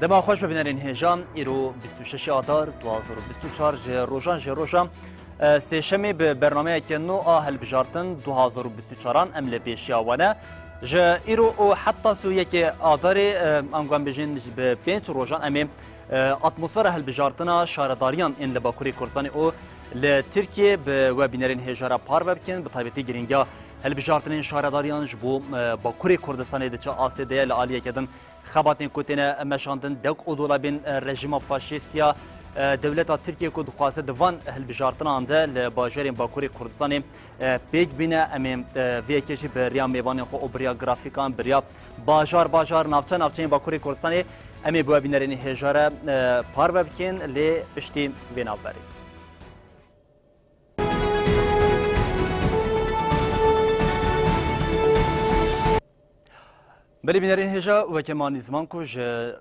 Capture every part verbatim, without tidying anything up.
Dema xweş be bînerên hêja, îro bîst û şeş Adar du hazar û bîst û çar ji rojan jê roja, e, sêşemê bi bernameyeke nû a hilbijartin du hazar û bîst û çaran em li pêşiya we ne. Ji îro û heta sî û yekê Adarê, e, em guhem bijîn bi pênc rojan em ê, e, atmosfera hilbijartina şaredariyan ên li Bakurê Kurdistanê û li Tirkiyê bi we bînerên hêja re parve bikin, bi taybetî girîngiya hilbijartinên şaredariyan ji bo, e, Bakurê Kurdistanê di çi astê de ye, li aliyeke din xebatên ku têne meşandin, dek û dolabên, e, rejîma faşîst ya, e, dewleta Tirkiyê ku dixwaze di van hilbijartinan de li bajarên Bakurê Kurdistanê, e, pêk bîne. Em ê, e, vê yekê jî bi riya mêvanên xwe û bi riya grafîkan, bi riya bajar bajar, navçe navçeyên Bakurê Kurdistanê em ê bi we bînerên hêja re, e, parve bikin lê piştî vê navberê. Belê bînerên hêja, weke me anî ziman ku ji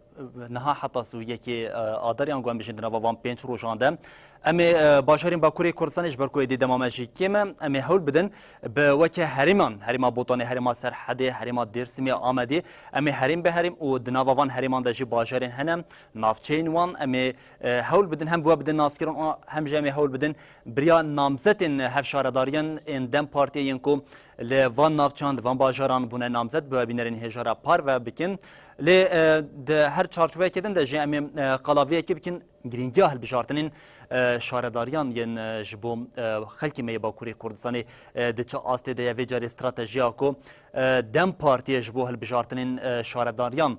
niha heta sî û yekê, e, Adarê, yan guhem bijîn di nava van pênc rojan de, em ê, e, bajarên Bakurê Kurdistanê, ji ber ku êdî dema me jî kêm e, em ê hewl bidin bi weke herêman, herêma Botanê, herêma Serhedê, herêma Dêrsimê, Amedê, em ê herêm bi herêm û di nava van herêman de jî bajarên hene, navçeyên wan, em ê, e, hewl bidin hem bi we bidin naskirin û hem jî em ê hewl bidin bi riya namzetên hevşaredariyan ên DEM Partiyê yên ku li van navçeyan, di van bajaran bûne namzet, bi we bînerên hêja re parve bikin. Lê, e, di her çarçoveyekê din de jî em ê, e, qala vê yekê bikin, girîngiya hilbijartinên, e, şaredariyan yên, e, ji bo, e, xelkê me yê Bakurê Kurdistanê, e, di çi astê de ye, vê carê stratejiya ku, e, DEM Partiyê ji bo hilbijartinên, e, şaredariyan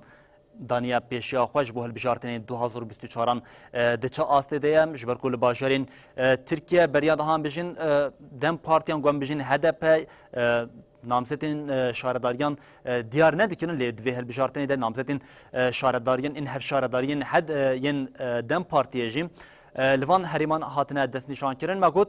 daniye pêşiya xwe ji bo hilbijartinên du hazar û bîst û çaran, e, di çi astê de ye? Ji ber ku li bajarên, e, Tirkiye beriya dihan bijîn, e, DEM Partiyan, guhem bijîn H D P, e, namzetên, e, şaredariyan, e, diyar nedikirin, lê di vê hilbijartinê de namzetên, e, şaredariyan, ên hevşaredariyên H D, e, yên, e, DEM Partiyê jî, e, li van herêman hatine destnîşankirin. Me got,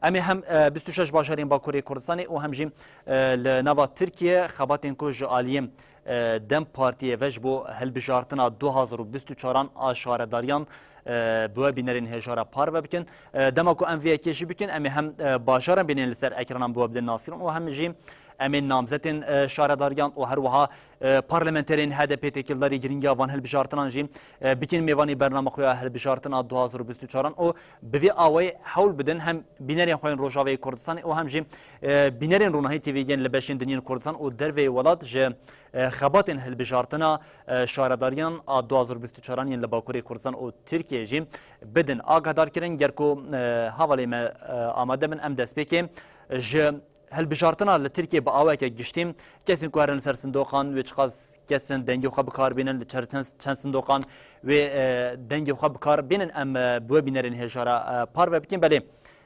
Em ê hem, e, bîst û şeş bajarên Bakurê Kurdistanê û hem jî, e, li nava Tirkiye xebatên ku ji aliyê, e, DEM Partiyê ve ji bo hilbijartina du hazar û bîst û çaran a şaredariyan, e, bi we bînerên hêja re parve bikin. E, dema ku em vê yekê jî bikin, em ê hem, e, bajaran bînin li ser ekranan bi we bidin naskirin û hem jî em ê namzetên, e, şaredariyan û her wiha, e, parlamenterên H D P têkildarî girîngiya van hilbijartinan jî, e, bikin mêvanî bername xwe ya hilbijartina du hazar û bîst û çaran û bi vî awayî hewl bidin hem bînerên xwe yên Rojavayê Kurdistanê û hem jî, e, bînerên Ronahî T V yên li beşên din yên Kurdistan û derveyê welat ji, e, xebatên hilbijartina, e, şaredariyan a du hazar û bîst û çaran yên li Bakurê Kurdistan û Tirkiyê jî bidin agahdarkirin. Ger ku, e, hevalê me, e, amade bin, em destpêkê ji hilbijartina li Tirkiyê bi awayeke giştî, kesên ku herin li ser sindoqan, wê çiqas kes in dengê xwe bi kar bînin li çer-, çend, çend sindoqan wê, e, dengê xwe bi kar bînin, em, e, bi we bînerên hêja re, e, parve bikin. Belê,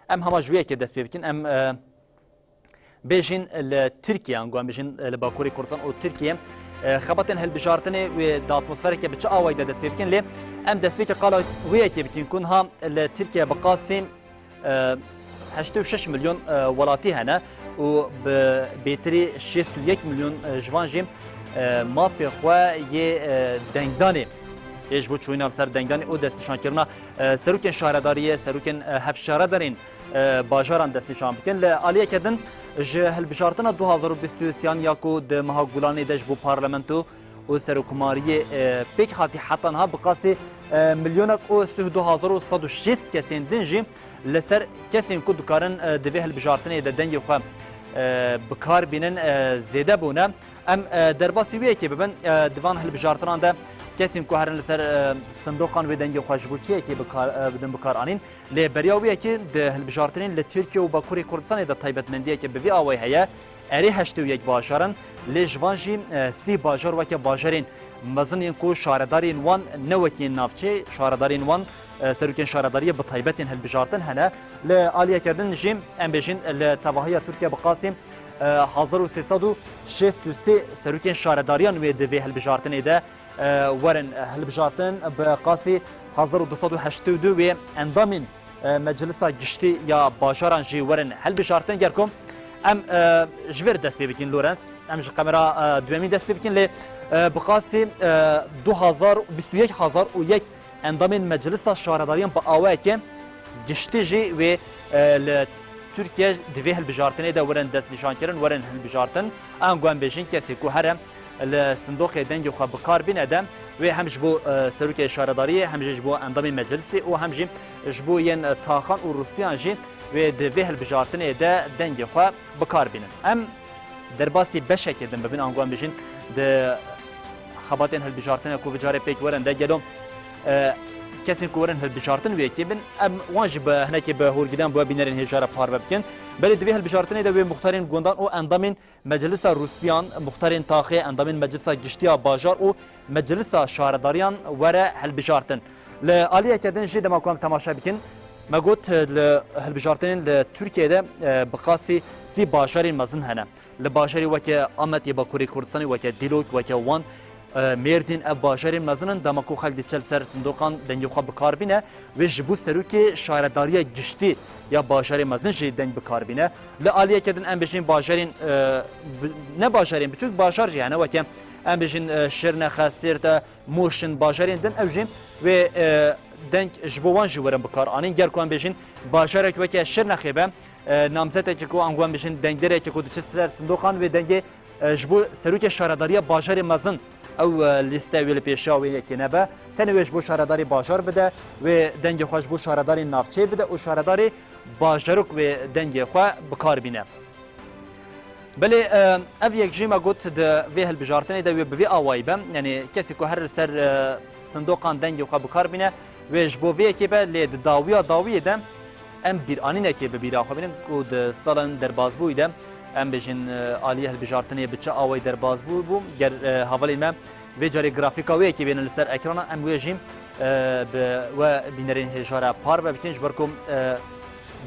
em hema ji wê yekê dest pê bikin. Em, e, bêjin li Tirkiye, ango em bêjin, e, li Bakurê Kurdistan û Tirkiye, e, xebatên hilbijartinê wê di atmosfereke bi çi awayî de dest pê bikin? Lê em destpêkê qala wê yekê bikin ku niha li Tirkiye bi qasî e, heştê û şeş milyon, e, welatî hene û bi bêtirî şêst û yek milyon, e, ji van jî, e, mafê xwe yê, e, dengdanê ê ji bo çûyîna li ser dengdanê û destnîşankirina, e, serokên şaredariyê, serokên, e, hevşaredarên, e, bajaran destnîşan bikin. Li aliyeke din ji hilbijartina du hazar û bîst û sêyan ya ku di meha Gulanê de ji bo parlamento û serokkomariyê, e, pêk hatî heta niha bi qasî, e, milyonek û sih du hazar û sed û şêst kesên din jî li ser kesên ku dikarin, e, di vê hilbijartinê de dengê xwe, e, bi kar bînin, e, zêde bûne. Em, e, derbasî wê yekê bibin, e, di van hilbijartinan de kesên ku herin li ser, e, sindoqan wê dengê xwe ji bo çi yekê bi kar, e, bidin bi kar anîn. Lê beriya wê yekê di hilbijartinên li Tirkiye û Bakurê Kurdistanê de taybetmendiyeke bi vî awayî heye. Erê heştê û yek bajar in, lê ji van jî, e, sî bajar weke bajarên mezin yên ku şaredarên wan ne wekî yên navçê, şaredarên wan, e, serokên şaredariyê bi taybet ên hilbijartin hene. Li aliyeke din jî em bêjin li tevahiya Tirkiye bi qasî, e, hezar û sê sed û şêst û sê serokên şaredariyan wê di vê hilbijartinê de e, werin, e, hilbijartin, bi qasî hezar û du sed û heştê û du wê endamên, e, Meclisa Giştî ya Bajaran jî werin hilbijartin. Ger ku em, e, ji vir dest pê bikin, Lorenz, em ji qemera, e, duyemîn dest pê bikin, lê, e, bi qasî, e, du hazar, bîst û yek hezar û yek endamên Meclisa Şaredariyan bi awayeke giştî jî wê, e, li Tirkiye di vê hilbijartinê de werin destnîşankirin, werin hilbijartin. Ango em bêjin kesê ku here li sindoqê dengê xwe bi kar bîne de wê hem ji bo, e, serokê şaredariyê, hem jî ji bo endamên meclisê û hem jî ji bo yên, e, taxan û rûspiyan jî wê di vê hilbijartinê de dengê xwe bi kar bînin. Em derbasî beşekê din bibin, ango em bêjin di xebatên hilbijartinê ku vê carê pêk werin de gelo, e, kesên ku werin hilbijartin wê yekê bin, em wan jî bi hinekê bi hûrgiliyan bi we bînerên hêja re parve bikin. Belê di vê hilbijartinê de wê muxtarên gundan û endamên Meclisa Rûspiyan, muxtarên taxê, endamên Meclisa Giştî ya Bajar û Meclisa Şaredariyan were hilbijartin. Li aliyeke din jî dema ku em temaşe bikin, me got, li hilbijartinên li Tirkiyeyê de, e, bi qasî sî bajarên mezin hene. Li bajarê weke Amed yê Bakurê Kurdistanê, weke Dîlok, weke Wan, e, Mêrdîn, ev bajarên mezin in. Dema ku xelk diçe li ser sindoqan dengê xwe bi kar bîne, wê ji bo serokê şaredariya giştî ya bajarê mezin jî deng bi kar bîne. Li aliyeke din em bêjin bajarên, e, bi-, ne bajarên biçûk, bajar jî hene, weke em bêjin, e, Şirnexe, Sêrte, Mûş in, bajarên din ew jî wê, e, deng ji bo wan jî werin bikaranîn. Ger ku em bêjin bajarek weke Şirnexê be, e, namzetekê ku ango em bêjin dengdêrekê ku diçe ser sindoqan wê dengê, e, ji bo serokê şaredariya bajarê mezin ew, e, lîste wê li pêşiya wê yekê nebe. Tenê wê ji bo şaredarê bajar bide, wê dengê xwe ji bo şaredarê navçeyê bide û şaredarê bajarok wê dengê xwe bikar bîne. Belê, e, ev yek jî me got di vê hilbijartinê de wê bi vê awayî be. Yanî kesî ku her li ser, e, sindoqan dengê xwe bi kar bîne, wê ji bo vê yekê be, lê di dawiya dawiyê de em bîranînekê bi bîra xwe bînin ku di salan derbazbûyî de, em bêjin, e, aliyê hilbijartinê bi çi awayî derbazbû bû. Ger, e, hevalên me vê carê grafîka wê yekê bênin li ser ekranan, em wê jî, e, bi we bînerên hêja re parve bikin, ji ber ku, e,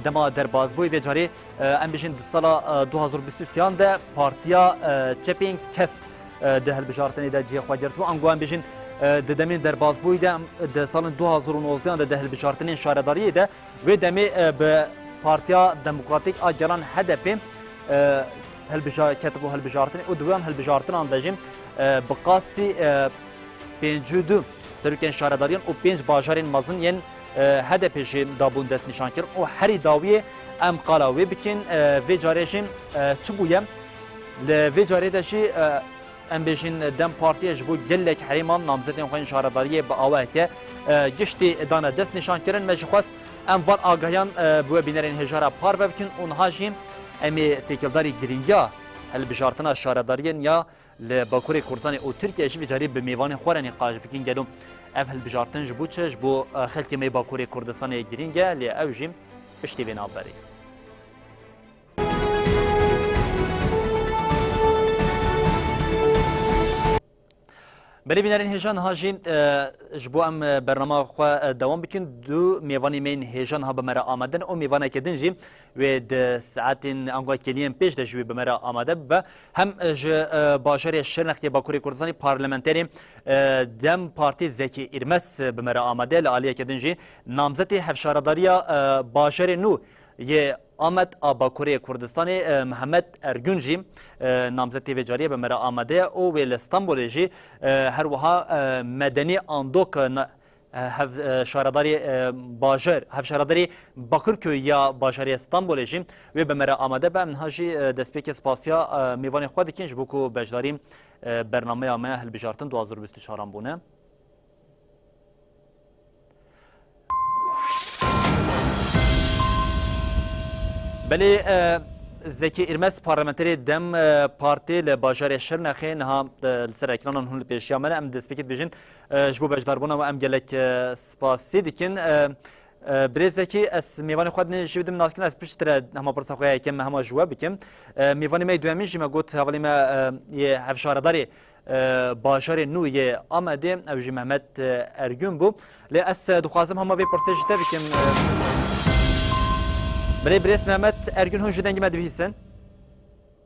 dema derbazbûyî vê carê, e, em bêjin di sala, e, du hazar û bîst û sêyan de Partiya, e, Çepên Kesk, e, di hilbijartinê de cihê xwe girtibû. Ango em bêjin, e, di demên derbazbûyî de em, di salên du hazar û nozdeh de di hilbijartinên şaredariyê de wê demê, e, bi Partiya Demokratîk a Gelan H D P, e, hilbija-, ketibû hilbijartinê û di wan hilbijartinan de jî, e, bi qasî, e, pêncî û du serokên şaredariyan û pênc bajarên mezin yên, e, H D P jî dabûn destnîşankirin û herî dawiyê em qala wê bikin, e, vê carê jî, e, çi bûye? Li vê carê de jî, e, em bêjin DEM Partiye ji bo gelek herêman namzetên xwe yên şaredariyê bi awayeke, e, giştî dane destnîşankirin. Me jî xwest em van agahiyan, e, bi we bînerên hêja re parve bikin û niha jî em ê têkildarî girîngiya hilbijartina şaredariyên ya li Bakurê Kurdistanê û Tirkiye jî vê carî bi mêvanê xwe re nîqaş bikin. Gelo ev hilbijartin ji bo çi? Ji bo, e, xelkê me yê Bakurê Kurdistanê girîng e, lê ew jî piştî vê navberê. Belê bînerên hêja niha jî, e, ji bo em, e, bernama xwe, e, dewam bikin, du mêvanê me yên hêja niha bi me re amade ne û mêvaneke din jî wê di saetên ango kêliyên pêş de ji wê bi me re amade bibe. Hem, e, ji, e, bajarê Şirnexê Bakurê Kurdistanê parlamenterê, e, DEM Partî Zekî Îrmes, e, bi me re amade. Li aliyeke din jî namzetê hevşaredariya, e, bajarê nû yê Amed a Bakurê Kurdistanê, e, Mihemed Ergûn jî, e, namzetê vê cariyê bi me re amade ye û wê li Stenbolê jî, e, her wiha, e, Medenî Andok, e, na-, e, hev-, e, şaredarê, e, bajar, hevşaredarê Bakırköy ya bajarê Stenbolê jî wê bi me re amade be. Em niha jî, e, destpêkê spasiya, e, mêvanê xwe dikin ji bo ku beşdarî, e, bernameya me ya hilbijartin du hazar û bîst û çaran bûne. Belê, e, Zekî Îrmes, parlamenterê DEM, e, Partî li bajarê Şirnexê niha, e, li ser ekranan hûn li pêşiya me ne. Em destpêkê dibêjin, e, ji bo beşdarbûna we em gelek, e, spasî dikin. E, e, Birêz Zekî, ez mêvanê xwe dinê jî bidim naskirin, ez piştre hema pirsa xwe ya yekem hema ji we bikim. E, mêvanê me yê duyemîn jî me got hevalê me, e, yê hevşaredarê e, bajarê nû yê Amedê, ew jî Mehmet, e, Ergûn bû. Lê ez, e, dixwazim hema vê pirsê ji te bikim, e, Belê birêz Mehmet Ergûn, hûn ji dengê me dibihîsin?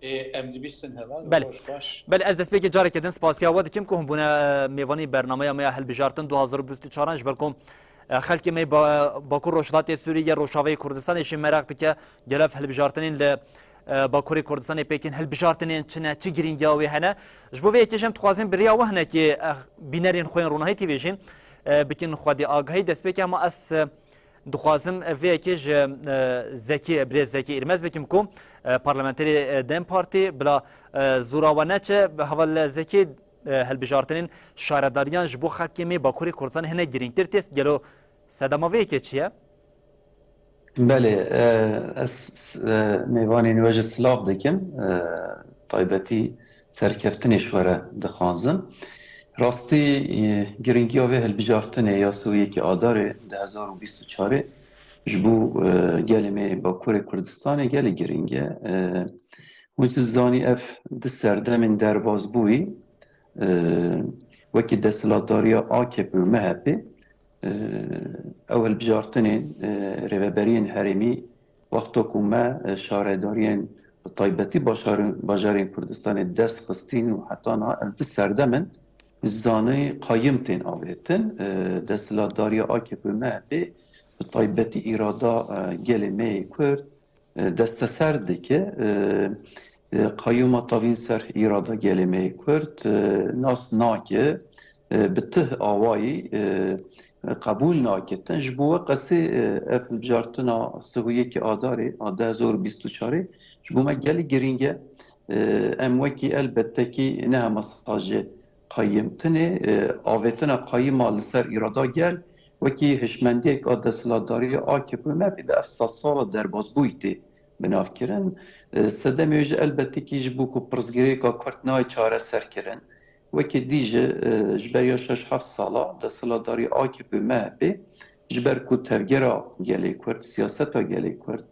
Ê, em dibîstin heval, Belê. Roj baş. Belê, ez destpêkê careke din spasiya we dikim ku hûn bûne, e, mêvanî bernameya me ya hilbijartin du hazar û bîst û çaran, ji ber ku, e, xelkê me ba-, Bakur Rojhilatê Sûrî ya Rojavayê Kurdistanê jî meraq dike gelo ev hilbijartinên li e, Bakurê Kurdistanê pêkin hilbijartinên çi ne, çi girîngiya wê hene. Ji bo vê yekê jî em dixwazin bi rêya we hinekî, e, bînerên xwe yên Ronahî T V jî, e, bikin xwedî agahî. Destpêkê hema ez, e, Dixwazim vê yekê ji, e, Zekî, birêz Zekî Îrmez bikim ku, e, parlamenterê, e, DEM Partî bila, e, zora we neçe, heval Zekî, e, hilbijartinên şaredariyan ji bo xelkê me Bakurê Kurdistanê hinek girîngtir tê. Gelo sedema vê yekê çi ye? Belê, e, ez, e, mêvanên we ji silav dikim. E, taybetî serkeftinê ji we re dixwazim. Rastî, e, giringiya vê hilbijartinê ya sê û yekê Adarê du hezar û bîst û çarê ji bo, e, gelê me Bakurê Kurdistanê gelê giring e. E, hûn jî zanî ev di serdemên derbazbûyî, e, wekî desthilatdariya A K P û M H P, e, ew hilbijartinên, e, rêveberiyên herêmî, wexta ku me, e, şaredariyên bi taybetî başarên, bajarên Kurdistanê dest xistîn û heta niha ev di serdem in, zanî qayim tên avêtin. E, desthilatdariya A K P û M H P bi taybetî îrada, e, gelê me yê Kurd, e, desteser dike. E, e, qayûma tavîn ser îrada gelê me yê Kurd, e, nas nake, e, bi tih awayî, e, qebûl nakitin. Ji bo we qesê, e, ev hilbijartina sê û yekê Adarê a du hezar û bîst û çarê ji bo me gelek girîng e. E, em wekî elbettekî ne hema sadece qayîmtinê, e, avêtina qayîma li ser îrada gel, wekî hişmendiyek a desthilatdariya A K P û M H P de ev sedsala derbazbûyî tê binavkirin. E, sedemê wê jî elbetî kî ji bo ku pirsgirêka Kurd nayê çareserkirin. Wekî dî jî, e, ji ber ya şeş heft sala desthilatdariya A K P û M H P ji ber ku tevgera gelê Kurd, siyaseta gelê Kurd,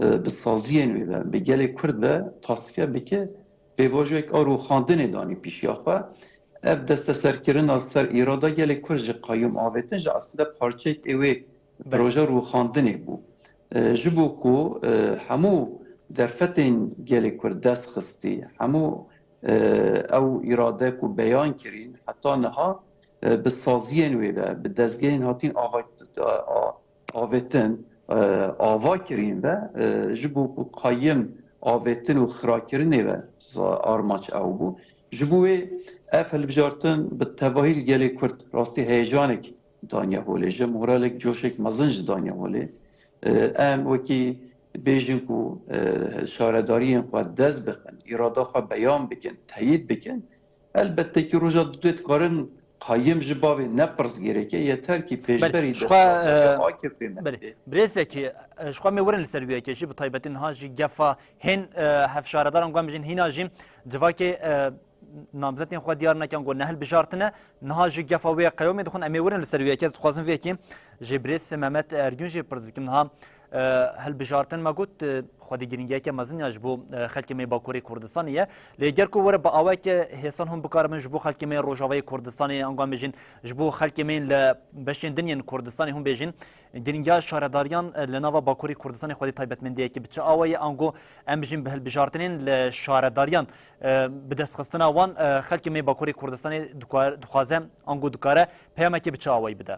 e, bi saziyên wê ve, bi gelê Kurd ve tasfiye bike, pêvajoyek a rûxandinê danî pîşiya xwe. Ev desteserkirina ser îrada gelê Kurd ji qayûm avêtin jî aslinde parçeyek ê wê proje rûxandinê bû. E, ji bo ku, e, hemû derfetên gelê Kurd dest xistî, hemû, e, ew îrade ku beyan kirîn, heta niha, e, bi saziyên wê ve, bi dezgehên hatîn ava-, a-, avêtin, e, ava kirîn ve, e, ji bo ku qayim avêtin û xirakirinê ve za-, armanc ew bû. Ji bo wê ev hilbijartin bi tevahî li gelê Kurd rastî heyecanek daniye holê, ji moralek, coşek mezin jî daniye holê. E, em wekî bêjin ku, e, şaredariyên xwe dest bixin, îrada xwe beyan bikin, teyîd bikin. Elbette ki roja dûdê dikarin qayim ji bavê ne pirsgirêk e, yeter ki pêşberî desthilatdariya A K P me. Belê. Birêz Zekî, e, ji xwe me werin li ser wê yekê jî, bi taybetî niha jî gefa hên, e, hevşaredaran, em bijîn hîna jî civakê, e, namzetên xwe diyar nekin ku ne hilbijartine. Niha jî gefa wê qeyomê dixwin, em ê werin li ser wê yekê. Ez dixwazim vê yekê ji birêz Mehmet Ergün jî pirs bikim. Niha, e, hilbijartin me got, e, xwedî girîngiyeke mezin ya ji bo, e, xelkê me Bakurê Kurdistanê ye. Lê ger ku were bi awayeke hêsan hûn bikaribin ji bo xelkê me Rojavayê Kurdistanê, ango em bêjin ji bo xelkê me yên li beşên din yên Kurdistanê hûn bêjin, girîngiya şaredariyan, e, li nava Bakurê Kurdistanê xwedî taybetmendiyeke bi çi awayî, ango em bijîn bi hilbijartinên li şaredariyan, e, bi destxistina wan, e, xelkê me Bakurê Kurdistanê dikar-, dixwaze, ango dikare peyamekê bi çi awayî bide?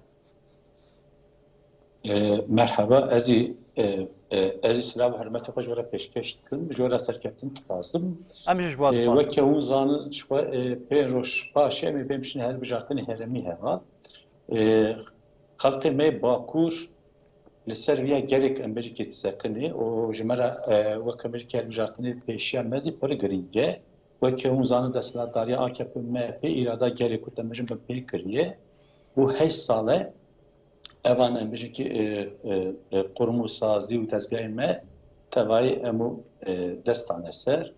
E, merheba, ez jî, e, e, ez jî silav û hurmetê xwe ji we re pêşkêş dikim, ji we re serkeftin dixwazim. Em jî ji we E, dixwazin. Weke hûn zanin, ji xwe, e, pê roj paşê em ê bêm şine hilbijartinê herêmî heva. E, Xelkê me Bakur li ser viya gelek em bêjî kê disekinê û ji me re, e, weke em bêjî kê hilbijartinê pêşiya me zî pir girîng e. Weke hûn zanin desthilatdariya A K P M H P îrada gelê Kurd em bêjin bi pê kiriye û heşt sal e evan em bêjin kê, e, e, e, qurm û sazî û dezgehê me tevayî em û, e, dest dane ser.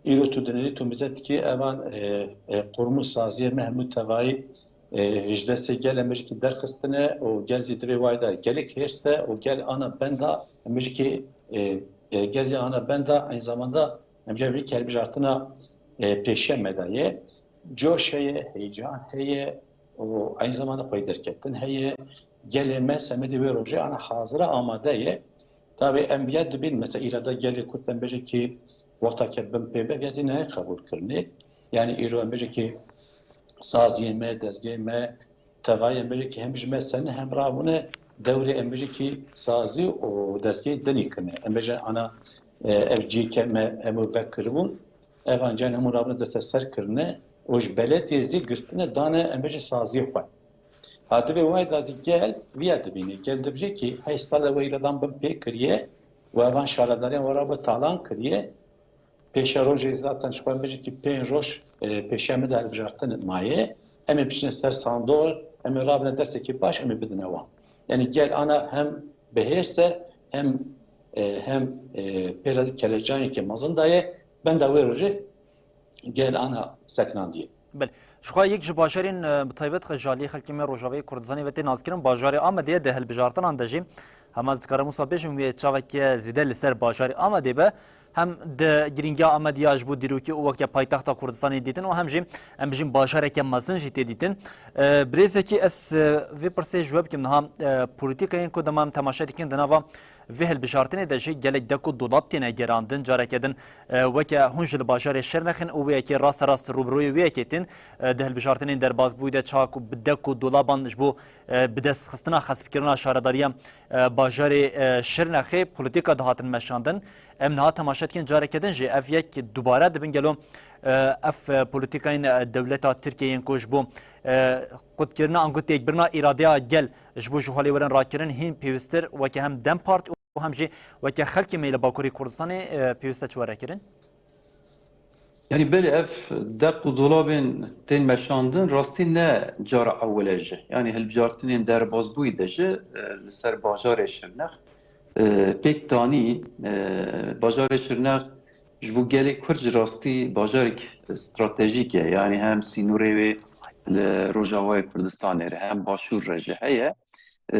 Îro tu dinêrî, tu mize dikî, evan, e, e, qurm û saziyê me hemû tevayî, e, ji destê gel em bêjikî derxistine û gel zî divê wayda gelek hêrs e û gel ana benda em bêjikî, e, e, gel zî ana benda eyn zamanda em bêjî vî kelbijartina, e, pêşiya me de ye. Coş heye, heyecan heye û eyn zamanda xweyî derketin heye. Gelê me semedê wê rojê ana hazir e, amade ye. Tabî em viya dibîn, mesela îrada gelê Kurd em bêje kî wexta ke bin pê be, viya zî nayê qebûlkirinê. Yanî îro em bêje kî saziyê me, dezgehê me, tevayê em bêje kî hem ji me sene hem rabûne dewrê em bêje kî sazî û dezgehê dinî kirine. Em bêje ana, e, ev cî ke me hemû vekiribûn, ev ancan hemû rabûne desteser kirine û ji belediyê zî girtine dane em bêje saziyê xwe. Ha, divê wayda zî gel viya dibîne. Gel dibêje ki heşt sal e we îradan bin pê kiriye, we van şaredariyan we re bi talan kiriye. Pêşerojê zaten ji xwe bêje ki pênc roj, e, pêşiya me de hilbijartin maye. Em ê biçine ser sandoq, em ê rabine dersekî baş, em ê bidine wan. Yani gel ana hem bi hêrs e, hem, e, hem, e, pê re kelecanekê mezin daye. Benda wê rojê gel ana sekinandiye. Belê. Ji xwe yek ji bajarên, e, bi taybet xwe ji aliyê xelkê me Rojavayê Kurdistanê ve tê naskirin, bajarê Amedê ye. Di hilbijartinan de jî, hema ez dikarim wisa bêjim, wê çaveke zêde li ser bajarê Amedê be. Hem di girîngiya Amedê ya ji bo dîrokî û weke paytexta Kurdistanê dîtin û hem jî, em bijîn, bajareke mezin jî tê dîtin. E, birêzekî, ez, e, vê pirsê ji we bikim niha, e, polîtîkayên ku dema em temaşe dikin di nava vê hilbijartinê de jî gelek dek û dolab têne gerandin. Careke din, e, weke hûn ji li bajarê Şirnex in û wê yekê rasterast rûbirûyê wê yekê tên, e, di hilbijartinên derbasbûyî de çawa ku bi dek û dolaban ji bo, e, bidestxistina xespkirina şaredariya, e, bajarê, e, Şirnexê polîtîka dihatin meşandin. Em niha temaşe dikin, careke din jî ev yek dubare dibin gelo, e, ev, e, polîtîkayên, e, dewleta Tirkiyeyên ku ji bo, e, qutkirina ango têkbirina îradeya gel ji bo ji holê werin rakirin hîn pêwîstir weke hem DEM Parti û hem jî weke xelkê me yê li Bakurê Kurdistanê, e, pêwîst e çi were kirin? Yanî belê ev deq û dolabên tên meşandin rastî ne cara ewil e jî. Yanî hilbijartinên derbasbûyî de jî, e, li ser bajarê Şirnex, e, pêk tanî, e, bajarê Şirnex ji bo gelê Kurd jî rastî bajarek stratejîk e. Yanî hem sînorê wê li Rojavayê Kurdistanê re hem Başûr re jî heye. E,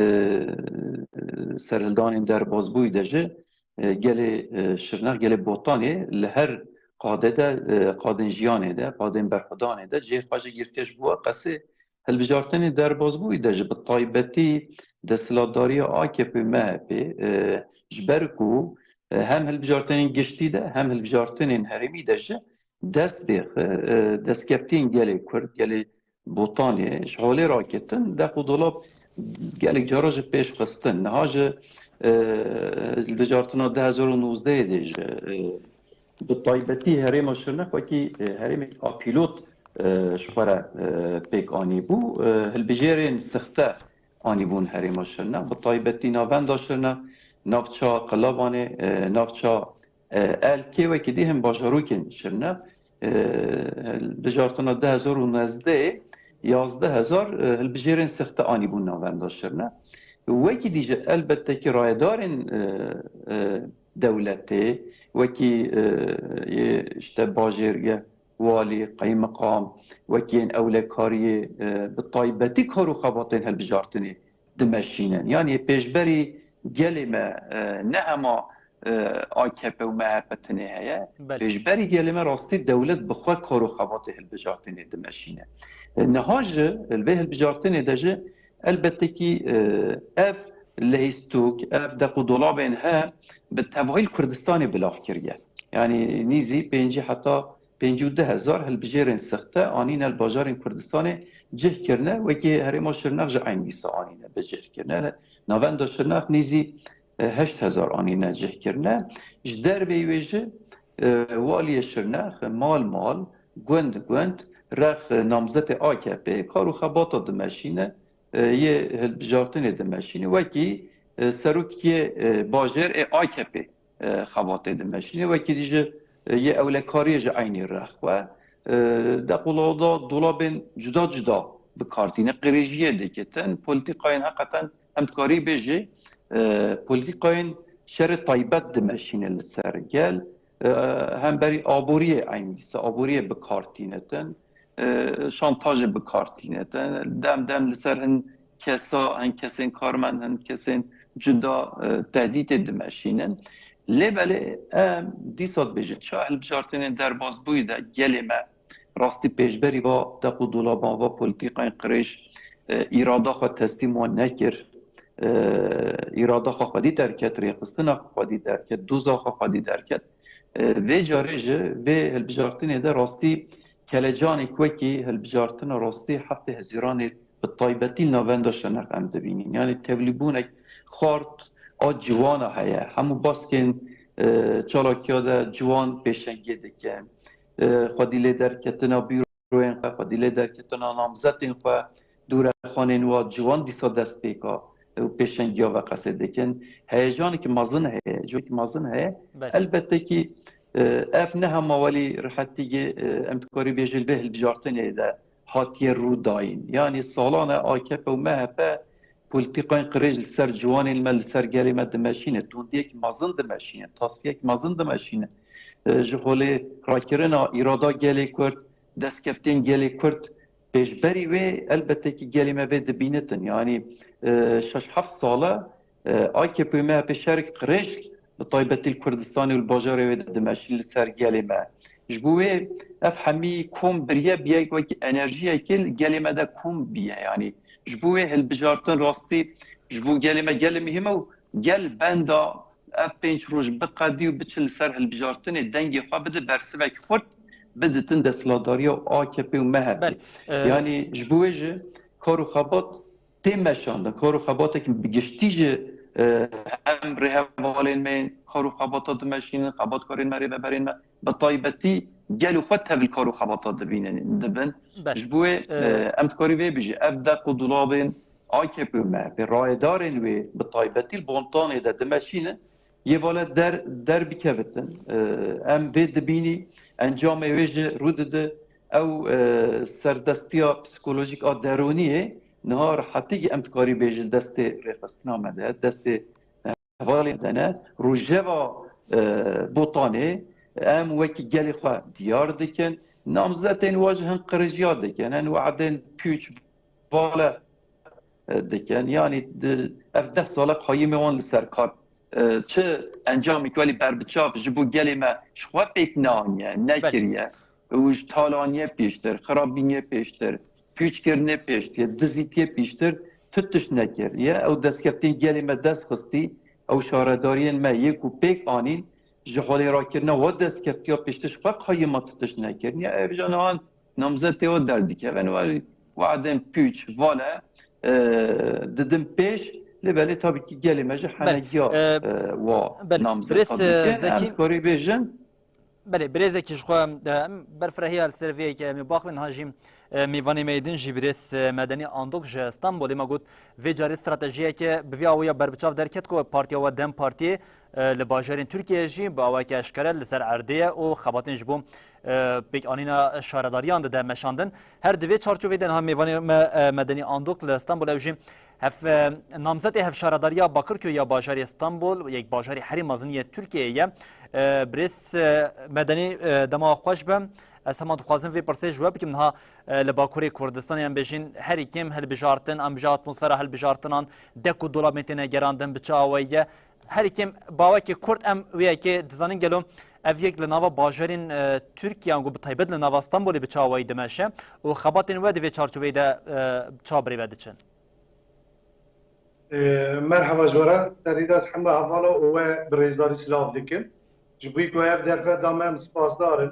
serhildanên derbasbûyî de jî, e, gelê, e, Şirnex, gelê Botanê li her qadê de, e, qadên jiyanê de, qadên berxwedanê de cihê xwe jî girtiye. Ji bo qesê hilbijartinê derbasbûyî de jî bi taybetî desthilatdariya A K P û M H P, e, ji ber ku, e, hem hilbijartinên giştî de hem hilbijartinên herêmî de jî dest pê xwe, e, destkeftiyên gelê Kurd, gelê Botanê ji holê raketin, deq û dolab gelek cara ji pêş xistin. Niha ji, e, hilbijartina du hezar û nozdehê de jî, e, bi taybetî herêma Şirnex wekî, e, herêmekî a pîlot, e, ji xwe re, e, pêk anîbû. E, hilbijêrên sixte anîbûn herêma Şirnex. Bi taybetî navenda Şirnex, navça Qilavanê, e, navça, e, Elkê, wekî dî hin bajarokên Şirnex. E, hilbijartina du hezar û nozdehê yazdeh hezar, e, hilbijêrên sixte anîbûn navenda Şirnex. Wekî dî jî elbette ki rayedarên, e, e, dewletê, wekî, e, yê işte bajêrge, walî, qeymeqam, wekî yên ewlekariyê, e, bi taybetî kar û xebatên hilbijartinê dimeşînin. Yanî pêşberî gelê me, e, ne hema, e, A K P û M H P tenê heye. Belê. Pêşberî gelê me rastî dewlet bi xwe kar û xebatê hilbijartinê dimeşîne. E, niha jî li vê hilbijartinê de jî elbette kî, e, ev lihîstûk, ev deq û dolabên he bi tevahî li Kurdistanê bi lav kiriye. Yanî nîzî pêncî heta pêncî û du hezar hilbijêrên sixte anîne li bajarên Kurdistanê cih kirine, wekî herêma Şirnex jî eynî wisa anîne bi cih kirine. Navenda Şirnex nîzî, e, heşt hezar anîne cih kirine. Ji derveyî wê jî, e, waliyê Şirnex mal mal, gund gund rex, e, namzetê A K P kar û xebata dimeşîne, e, yê hilbijartinê dimeşîne. Wekî, e, serokê, e, bajêr ê A K P, e, xebatê dimeşîne. Wekî dî jî, e, yê ewlekariyê ji eynî rex xwe, e, deq û dolabên cuda cuda bi kar tîne, qirêjiyê dikitin. Polîtîkayên heqeten em dikarî bêjî, e, polîtîkayên şerê taybet dimeşîne li ser gel. E, hemberî aboriyê eynî dîsa aboriyê bi kar tînitin. E, şantajê bi kar tînitin. Dem dem li ser hin kesa, hin kesên karmend, hin kesên cuda, e, tehdîtê dimeşînin. Lê belê em dîsa dibêjin, çawa hilbijartinên derbasbûyî de gelê me rastî pêşberî va deq û dolaban, va polîtîkayên qirêj, e, îrada xwe teslîm wan nekir, e, îrada xwe xwedî derket, rêxistina xwe xwedî derket, doza xwe xwedî derket. E, vê carê ji vê hilbijartinê de rastî kelecanek wekî hilbijartina rastî heftê Hezîranê bi taybetî li navenda Şirnex em dibînin. Yanî tevlîbûnek xwart a ciwana heye. Hemû baskên, e, çalakiya de ciwan pêşengê dikin. E, xwedî lê derketina bîroyên xwe, xwedî lê derketina namzetên xwe, dorexanên wa ciwan dîsa destpêka û pêşengiya ve qesê dikin. Heyecanekî mezin heye, cihekî mezin heye. Belê. Elbette kî, e, ev ne hema welî rehetî, e, em dikarî bêjin li vê hilbijartinê de hatiye rûdayîn. Yanî salan e A K P û M H P polîtîkayên qirêj li ser ciwanên me, li ser gelê me dimeşîne, tundiyek mezin dimeşîne, taskiyek mezin dimeşîne. E, ji holê rakirina îrada gelê Kurd, destkeftên gelê Kurd, pêşberî wê elbette kî gelê me vê dibînitin. Yanî, e, şeş heft sal e, e, A K P û M H P şerek qirêj bi taybetî li Kurdistanê û li bajarê wê de dimeşîn li ser gelê me. Ji bo wê ev hemî kom biriye, biyek wekî enerjiyekê li gelê me de kom biye. Yanî ji bo wê hilbijartin rastî ji bo gelê me gelê muhîm e û gel benda ev pênc roj biqedî û biçin li ser hilbijartinê dengê xwe bide bersivek xurt biditin desthilatdariya A K P û M H P. Belê, e, Yanî ji bo wê jî kar û xebat tê meşandin. Kar û xebatek bi giştî jî, e, em rêhevalên me yên kar û xebata dimeşînin, xebatkarên me, rêveberên me, bi taybetî gel û xwe tevî kar û xebata dibînin, dibin. Belê. Ji bo wê, E, e, em dikarî vê bijî. Ev deq û dolabên A K P û M H P, rayedarên wê bi taybetî li Bontanê de dimeşînin, yê vala der, derbikevitin. E, em vê dibînî, encamê wê jî rû dide. Ew, e, serdestiya psîkolojîk a derûniyê niha rehetî em dikarî bêjin destê rêxistina me de, destê hevalên de ne. Rojeva, e, Botanê em wekî gelê xwe diyar dikin. Namzetên we jî hin qirêjiya dikin. Hin we'dên pûç, vala, e, dikin. Yanî di, ev deh sal e qayîmê wan li ser kar, e, çi encamekî welî berbiçav ji bo gelê me ji xwe pêk neaniye, Belê. nekiriye. Û ji talaniye pêştir, xirabîniye pêştir, pûçkirinê pêştir, dizîtiye pêştir tu tişt nekiriye. Ew destkeftên gelê me dest xistî, ew şaredariyên me yê ku pêk anîn, ji holê rakirina we destkeftiya pêştir ji xwe qayîma tu tişt nekirine. Ev jî niha namzetê we derdikevin, we, we'dên pûç, vale, e, didin pêş, lê belê tabî kî gelê me jî Belê, henegiya, e, e, wa belê. namzeta Birêz, e, dike. Em Zekî dikarî bêjin. Belê, birêzekî ji xwe, e, em berfirehiya li ser vê yekê em ê baxwin, ha jî, e, mêvanê me yê din jî birêz, e, Medenî Andok ji Stenbolê me got, vê carê stratejiyeke bi vî awêya berbiçav derket ku partiya we DEM Partiyê, e, li bajarên Tirkiyeyê jî bi awayeke eşkere li ser erdê ye û xebatên ji bo, e, pêkanîna şaredariyan dide meşandin. Her di vê çarçovê de niha mêvanê me, e, Medenî Andok li Stenbolê ew jî hev, e, namzetê hevşaredariya Bakirköyê ya bajarê Stenbol, yek bajarê herî mezin yê Tirkiyeyê ye. E, birêz, e, Medenî, e, dema xweş be. Ez hema dixwazim vê pirsê ji we bikim. Niha, e, li Bakurê Kurdistanê em bêjin herî kêm hilbijartin, em bêje atmosfera hilbijartinan, dek û dolabên têne gerandin bi çi awayî ye? Herî kêm bawekî kurt em wê yekê dizanin gelo ev yek li nava bajarên, e, Tirkiye, ango bi taybet li nava Stenbolê bi çi awayî dimeşe û xebatên we di vê çarçoveyê de, e, çawa birêve diçin? E, merhaba ji we re, serî de ji hemû hevala û we bi rêzdarî silav dikim. Ji bo ku ev derfet da me em spasdar in.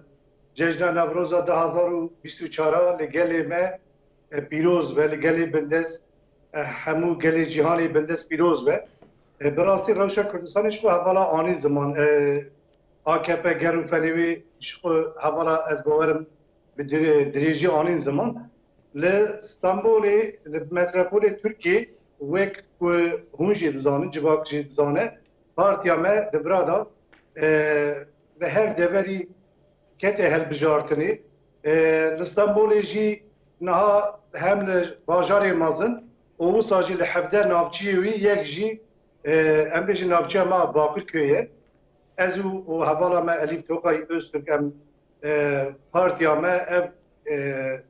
Cejna Newroza du hazar û bîst û çar li gelê me, e, pîroz be, li gelê bindest, e, hemû gelê cîhanê bindest pîroz be. E, bi rastî rewşa Kurdistanê ji xwe hevala anî ziman. E, A K P ger û felê wê ji xwe hevala ez bawerim bi dire-, dirêjî anîn ziman. Li Stenbolê, li metropolê Tirkiyê, wek ku hûn jî dizanin, civak jî dizane, partiya me di vira de, e, li her deverî kete hilbijartinê. E, li Stenbolê jî niha hem li bajarê mezin û wisa jî li hevdeh navçiyê wî yek jî, e, em bêjin navçeya me Bakirköy e. Ez û, û hevala me Elîf Tokay Öztürk em, e, partiya me ev, e,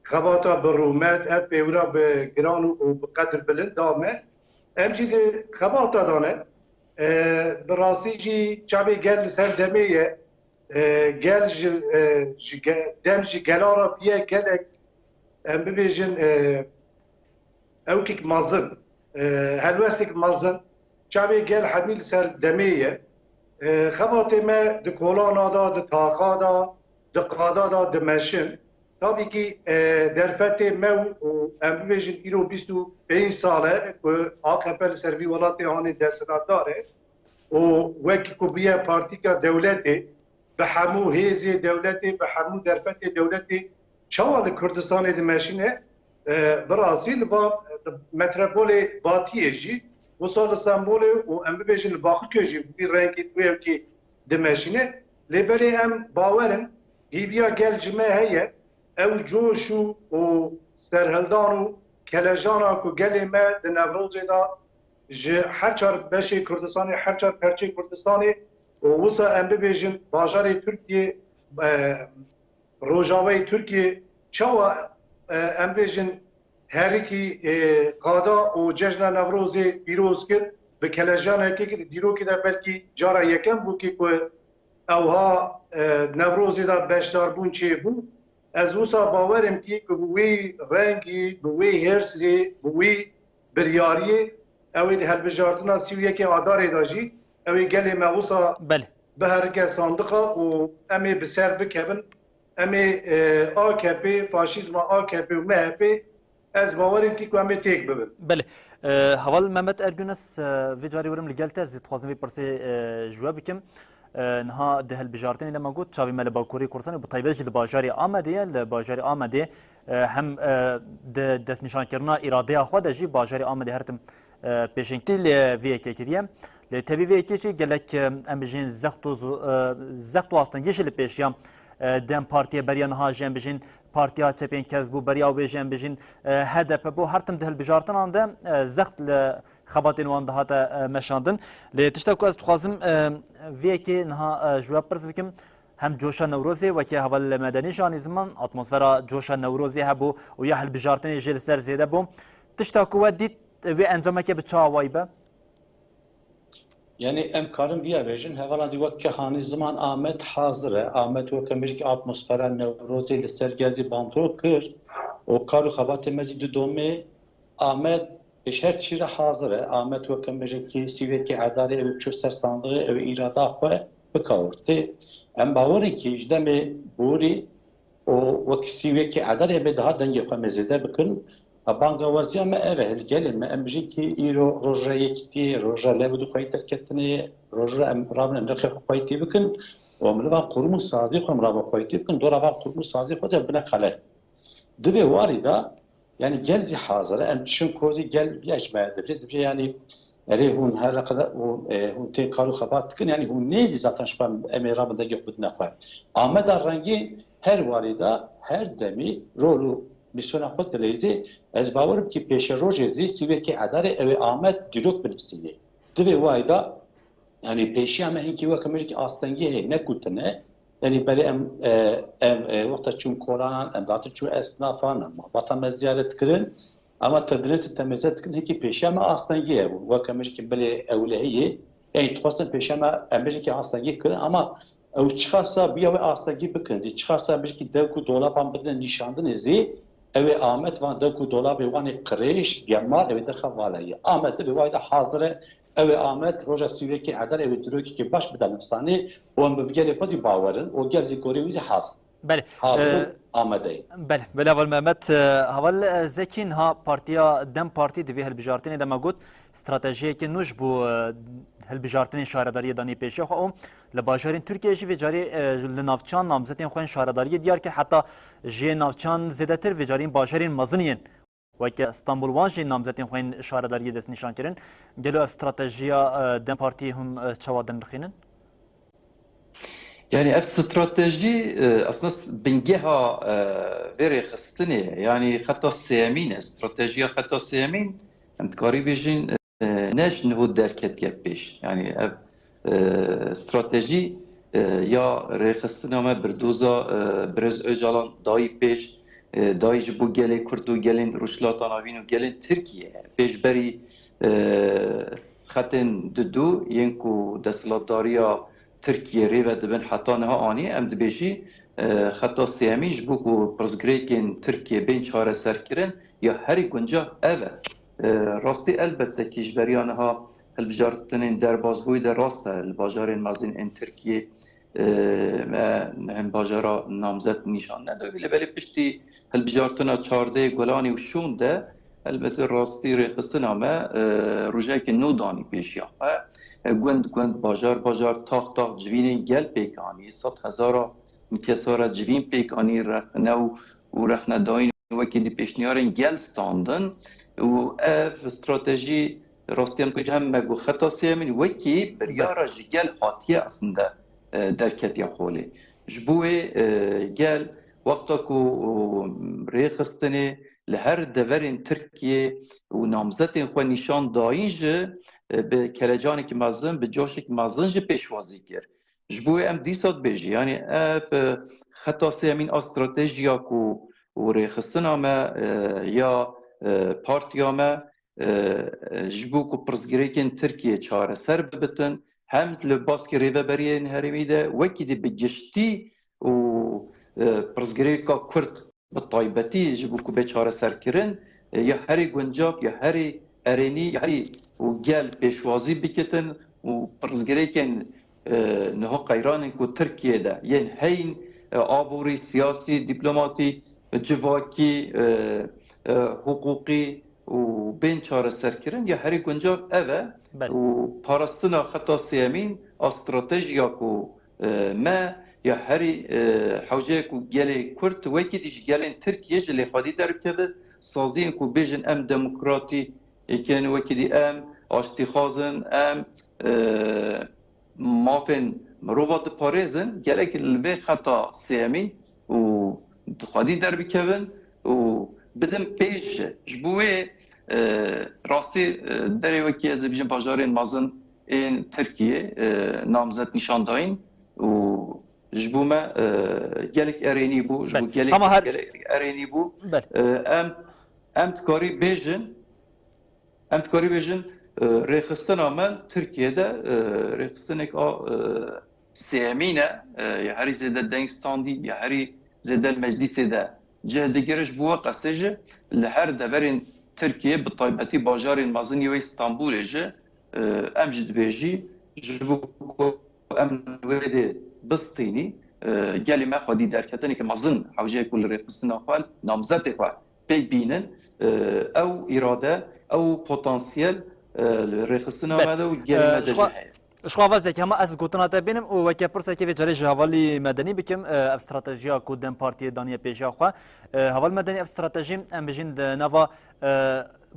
xebata bi rûmet, ev pêwira bi giran û, û bi qedir bilind da me. Em jî di xebata de ne. E, bi rastî jî çavê gel li ser demê ye. E, gel ji, e, ji ge-, dem ji gela re bûye gelek, em bibêjin, e, ewkek mezin, e, helwestek mezin, çavê gel hemî li ser demê ye. E, xebatê me di kolana de, di taxa de, di qada de dimeşin. Tabî kî, e, derfetê me û, û em bibêjin îro bîst û pênc sal e ku A K P li ser vî welatê hanê desthilatdar e û wekî ku bûye partîka dewletê, bi hemû hêzê dewletê, bi hemû derfetê dewletê çawa li Kurdistanê dimeşîne, E, bi rastî li va, metropolê Batiyê jî, wisa li Stenbolê û em bibêjin li Bakirkê jî bi wî rengî, bi wî hevkî dimeşîne. Lê belê em bawer in, hîviya gel ji me heye, ew coş û, û serhildan û kelejana ku gelê me di Newrozê de ji her çar beşê Kurdistanê, her çar perçê Kurdistanê û wisa em bibêjin bajarê Tirkiyê, e, rojavayê Tirkiyê çawa, e, em bêjin herikî, e, qada û cejna Newrozê pîroz kir, bi kelejanekê ki di dîrokê de belkî cara yekem bû ki ku ewha, e, Newrozê de beşdarbûn çêbû. Ez wisa bawer im ki ku bi wî rengî, bi wî hêrsî, bi wî biryariyê, ew ê di hilbijartina sî û yekê Adarê de jî ew ê gelê me wisa Belê. biherike sandiqa û em ê bi ser bikevin. Em ê, e, A K P, faşîzma A K P û M H P, ez bawer im ki ku em ê têk bibin. Belê. E, Heval Mehmet Ergünes, e, vê carî werim li gel te, ez dixwazim vê pirsê, e, ji we bikim. E, niha di hilbijartinê de me got, çavê me li Bakurê Kurdistanê, bi taybet jî li bajarê Amedê ye. Li bajarê Amedê, e, hem, e, di destnîşankirina îradeya xwe de jî bajarê Amedê her tim, e, pêşengtî li vê yekê kiriye. Lê tevî vê yekê jî gelek, e, em bijîn zext û zu-, e, zext û astengî jî li pêşiya, e, DEM Partiyê beriya niha jî em bijîn Partiya Çepên Kezbû beriya wê jî em bijîn, e, H D P bû. Her tim di hilbijartinan de, e, zext li xebatên wan dihate, e, meşandin. Lê tişta ku ez dixwazim, e, vê yekê niha, e, ji we pirs bikim, hem coşa Newrozê weke heval Medenî jî anî ziman, atmosfera coşa Newrozê hebû û ya hilbijartinê jî li ser zêde bû. Tişta ku we dît, e, wê encameke bi çi awayî be? Yani em karin viya bêjin, hevalan zî wek ke hanî ziman Amed hazir e. Amed weke me jî ki atmosfera Newrozê li ser gel zî bandor kir û kar û xebatê me zî didomê. Amed ji her çî re hazir e. Amed weke me jî ki sî û yekê Edarê ew ê çû ser sandiqê, ew ê îrada xwe bikawirtê. Em bawer in ki ji demê borî û wek sî û yekê Edarê em ê daha dengê xwe me zêde bikin. Banga werziya me ev e, li gelê me em bijîn ki îro roja yekîtiyê, roja lev û dixweyî derketinê ye, roja em rabin em nirxê xwe xweyî tê bikin û em li van qurûm û saziyê xwe em rabin xweyî tê bikin, dora van qurûm û saziyê xwe de bine qele. Di vê warî de, yani gel zî hazir e, em dişin ku zî gel viya ji me divê, divê yani erê hûn her qede û, e, hûn tê kar û xebat dikin, yani hûn nêzî zaten ji xwe em ê rabin dengê xwe bidine xwe. Ameda rengî her warî de, her demî rol û mîsyona xwe dileyzê, ez bawer im ki pêşerojê zî sî û yekê Edarê ew ê Amed dîrok binivîsînê. Di vê wayî de, yani pêşiya me hinkî weke me jî ki astengî heye, ne ku tune. Yani belê em, e, em, e, wexta çûn kolanan, em datin çûn esnafan, em malbata me ziyaret kirin. Ama te dinê tu te mêze dikin, hinkî pêşiya me astengî hebû. Weke me jî ki belê ewlehiyê, yani dixwestin pêşiya me em bêjin ki astengî kirin, ama ew çiqasa biya wê astengî bikin zî, çiqasa em bêjin ki dewk û dolapan bidin nîşandinê zî, ew ê Amed van dewk û dolabê wan ê qirêj, gemar, ew ê derxe valeyê. Amed di vê wayî de hazir e, ew ê Amed roja sî û yekê Edarê ew ê dîrokekê baş bide nivîsanê û em bi gelê xwe zî bawer in û gel zî gorê wî zî hazir. Belê. Hazir û Ee, amade ye. Belê, belê, Heval Mehmet, e, Heval, e, Zekî, niha Partiya DEM Partî di vê hilbijartinê de me got, stratejiyeke nû ji bo, e, hilbijartinên şaredariyê danî pêşiya xwe û li bajarên Tirkiyeyê jî vê carî, e, li navçeyan namzetên xwe yên şaredariyê diyar kir, heta ji yê navçeyan zêdetir vê carî bajarên mezin yên weke Stenbul wan jî namzetên xwe yên şaredariyê destnîşan kirin. Gelo ev stratejiya, e, DEM Partiyê hûn, e, çawa dinirxînin? Yani ev stratejî, e, esas bingeha, e, vê rêxistinê ye. Yani xeta sêyemîn e. Stratejiya xeta sêyemîn, em dikarî bêjin, e, ne ji niho derketiye pêş. Yani ev, e, stratejî, e, ya rêxistina me birdoza, e, Birêz Ocalan dayî pêş, e, dayî ji bo gelê Kurd û gelên Rojhilata Navîn û gelên Tirkiye. Pêşberî, e, xetên didu yên ku desthilatdariya Tirkiye rê ve dibin heta niha anî, em dibêjî, e, xeta sêyemîn ji bo ku pirsgirêkên Tirkiye bên çareserkirin ya herî guncav ev e. E, rastî elbette ki ji beriya niha hilbijartinên derbasbûyî de rast e, li bajarên mezin ên Tirkiye, e, me hin bajara namzet nîşan nedawî, lê belê piştî hilbijartina çardeh Gulanê û Şûn de, elbette rastî rêxistina me, e, rojekê nû danî pêşiya xwe. E, gund gund, bajar bajar, tax tax civînên gel pêk anî, sed hezara kesa re civîn pêk anî, rexne û, û rexnedayîn wekî di pêşniyarên gel standin û ev stratejî rastî em dibêjin hem me got xeta sêyemîn wekî biryara ji gel hatiye aslinde, e, derketiye holê. Ji bo wê, e, gel wexta ku, e, rêxistinê li her deverên Tirkiyê û namzetên xwe nîşan dayîn jî, e, bi kelecanekî mezin, bi coşekî mezin jî pêşwazî kir. Ji bo wê em dîsa dibêjin, yanî ev, e, xeta sêyemîn a stratejiya ku û rêxistina me, e, ya, e, partiya me, e, ji bo ku pirsgirêkên Tirkiyê çareser bibitin, hem li baskê rêveberiyên herêmî de wekî dî bi giştî û, e, pirsgirêka Kurd bi taybetî ji bo ku bê çareserkirin, e, ya herî guncav, ya herî erênî, ya herî û gel pêşwazî bikitin û pirsgirêkên, e, niha qeyranên ku Tirkiye de yên heyîn, e, aborî, siyasî, dîplomatîk, civakî, e, e, hiqûqî û bên çareserkirin ya herî guncav ev e. Belê. Û parastina xeta sêyemîn a stratejiya ku, e, me ya herî, e, hewce ye ku gelê Kurd wekî dî ji gelên Tirkiye ji lêxwedî derbikeve, saziyên ku bêjin em demokratî, êkên wekî dî em aştîxwaz in, em, e, mafên mirova diparêzin, gelek li vê xeta sêyemîn û di xwedî derbikevin û bidin pêş jî. Ji bo wê, e, rastî, e, derê wekî ez ê bijim bajarên mezin ên Tirkiyê, e, namzet nîşan dayîn û ji bo me, e, gelek erênî bû, ji bo Belê. gelek, Hema her gelek erênî bû. Belê. E, em, em dikarî bêjin, Em dikarî bêjin, e, rêxistina me Tirkiye de, e, rêxistinek a, e, sêyemîn e, e, ya herî zêde deng standî, ya herî zêde li meclîsê de cih digire. Ji bo we qesê jî li her deverên Tirkiye, bi taybetî bajarên mezin yê wê Stenbolê jî, e, em jî dibêjî, ji bo ku em wê dê bistînî, e, gelê me xwedî derketineke mezin hewce ye ku li rêxistina xwe, namzetê xwe pêk bînin, e, ew îrade, ew potansiyel, e, li rêxistina Be, me de û gelê e, me de ji jî xwe, heye. Ji xwe Avazekî, hema ez gotina te bînim û weke pirsekê vê carê ji hevalî Medenî bikim, e, ev stratejiya ku DEM Partiyê daniye pêşiya xwe. E, heval Medenî, ev stratejî, em bijîn di nava, e,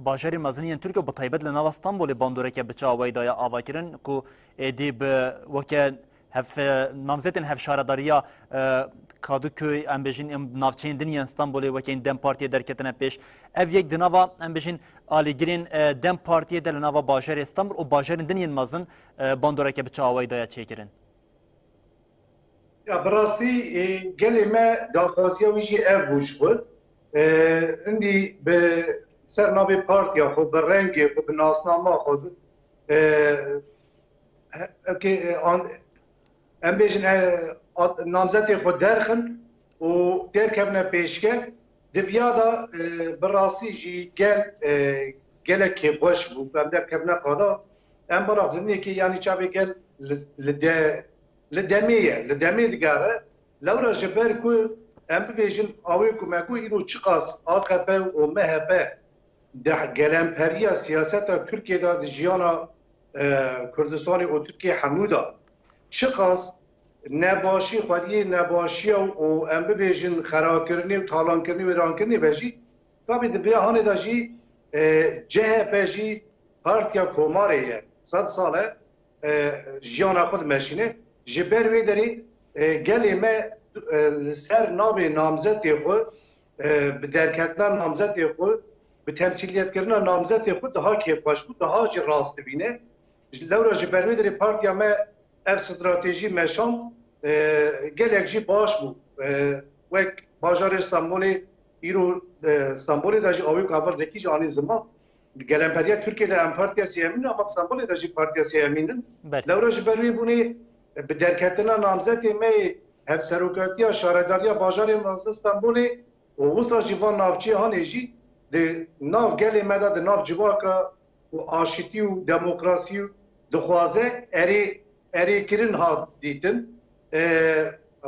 bajarê mezin yên Tirkiye û bi taybet li nava Stenbolê bandoreke bi çi awayî daye avakirin ku êdî bi weke hev, e, namzetên hevşaredariya, e, Kadıköy, em bêjin, em navçeyên din yên Stenbolê wekên DEM Partiyê derketine pêş. Ev yek di nava, em bêjin, alîgirên, e, DEM Partiyê de li nava bajarê Stenbol û bajarên din yên mezin, e, bandoreke bi çi awayî daye çêkirin? Ya, bi rastî, e, gelê me daxwaziya wî jî ev bû ji xwe. E, Hindî bi ser navê partiya xwe, bi rengê xwe, bi nasnama xwe, bi, e, he-, okey, e, an-, em bêjin, e, ad-, namzetê xwe derxin û derkevine pêşke. Di viya de, e, bi rastî jî gel, e, gelek kêfxweş bû. Em derkevine qada. Em biraxin yekê, yanî çavê gel li, li de, li demê ye, li demê digere. Lewra ji ber ku em bibêjin, awê ku me ku îro çiqas A K P û M H P di gelemperîya siyaseta Tirkiyê de, di jiyana, e, Kurdistanê û Tirkiyê hemû de çiqas nebaşî, xwediyê nebaşiya û em bibêjin xerakirinê û talankirinê, wêrankirinê be jî, tabî di vê hanê de jî, e, C H P jî partiya komarê ye. Sed sal e, e, jiyana xwe dimeşîne. Ji ber wê derê, e, gelê me, e, li ser navê namzetê xwe, e, bi derketina namzetê xwe, bi temsîliyetkirina namzetê xwe daha kêfxweş bû, daha jî rast dibîne. Ji lewra ji ber wê derê partiya me ev stratejî meşand, e, gelek jî baş bû. E, wek bajarê Stenbolê, îro, e, Stenbolê de jî awê ku heval Zekî jî anî ziman, di gelemperiya Tirkiyê de em partiya sêyemîn in, ama Stenbolê de jî partiya sêyemîn in. Belê. Lewra ji ber wê bûnê, e, bi derketina namzetê me yê hevserokatiya şaredariya bajarê mezin Stenbolê û wisa jî van navçeyê hanê jî di nav gelê me de, di nav civaka û aşitî û demokrasî û dixwaze erê, erêkirin hat dîtin, e,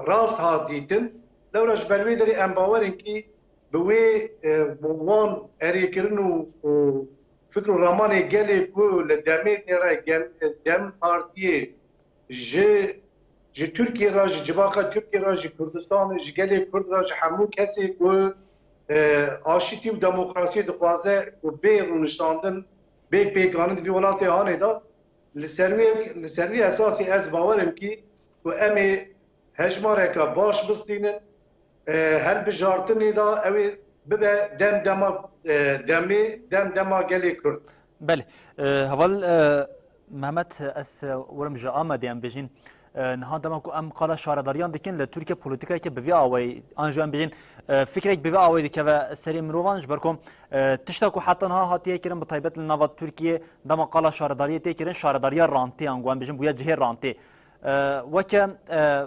rast hat dîtin. Lewra ji ber wê derê em bawer in kî bi wê, e, bi wan erêkirin û, û fikr û ramanê gelê ku li demê tê re gel-, DEM Partiyê ji, ji Tirkiyê re, ji civaka Tirkiyê re, ji Kurdistanê, ji gelê Kurd re, ji hemû kesê ku e, aşîtî û demokrasiyê dixwaze ku bê rûniştandin, bê pêkanîn di vî welatê hanê de. Li ser wê, li ser wî esasî ez bawer im kî ku em ê hejmareke baş bistînin, e, hilbijartinê de ew ê bibe dem dema, e, demê, dem dema gelê Kurd. Belê. E, heval, e, Mehmet, ez, e, werim ji Amedê, em bêjin. E, niha dema ku em qala şaredariyan dikin, li Tirkiye polîtîkayeke bi vî awayî, an jî em bêjin, e, fikrek bi vî awayî dikeve serê mirovan, ji ber ku, e, tişta ku heta niha hatiye kirin, bi taybet li nava Tirkiye, dema qala şaredariyê tê kirin, şaredariya rantê, an ku em bêjin bûye cihê rantê. E, weke, e,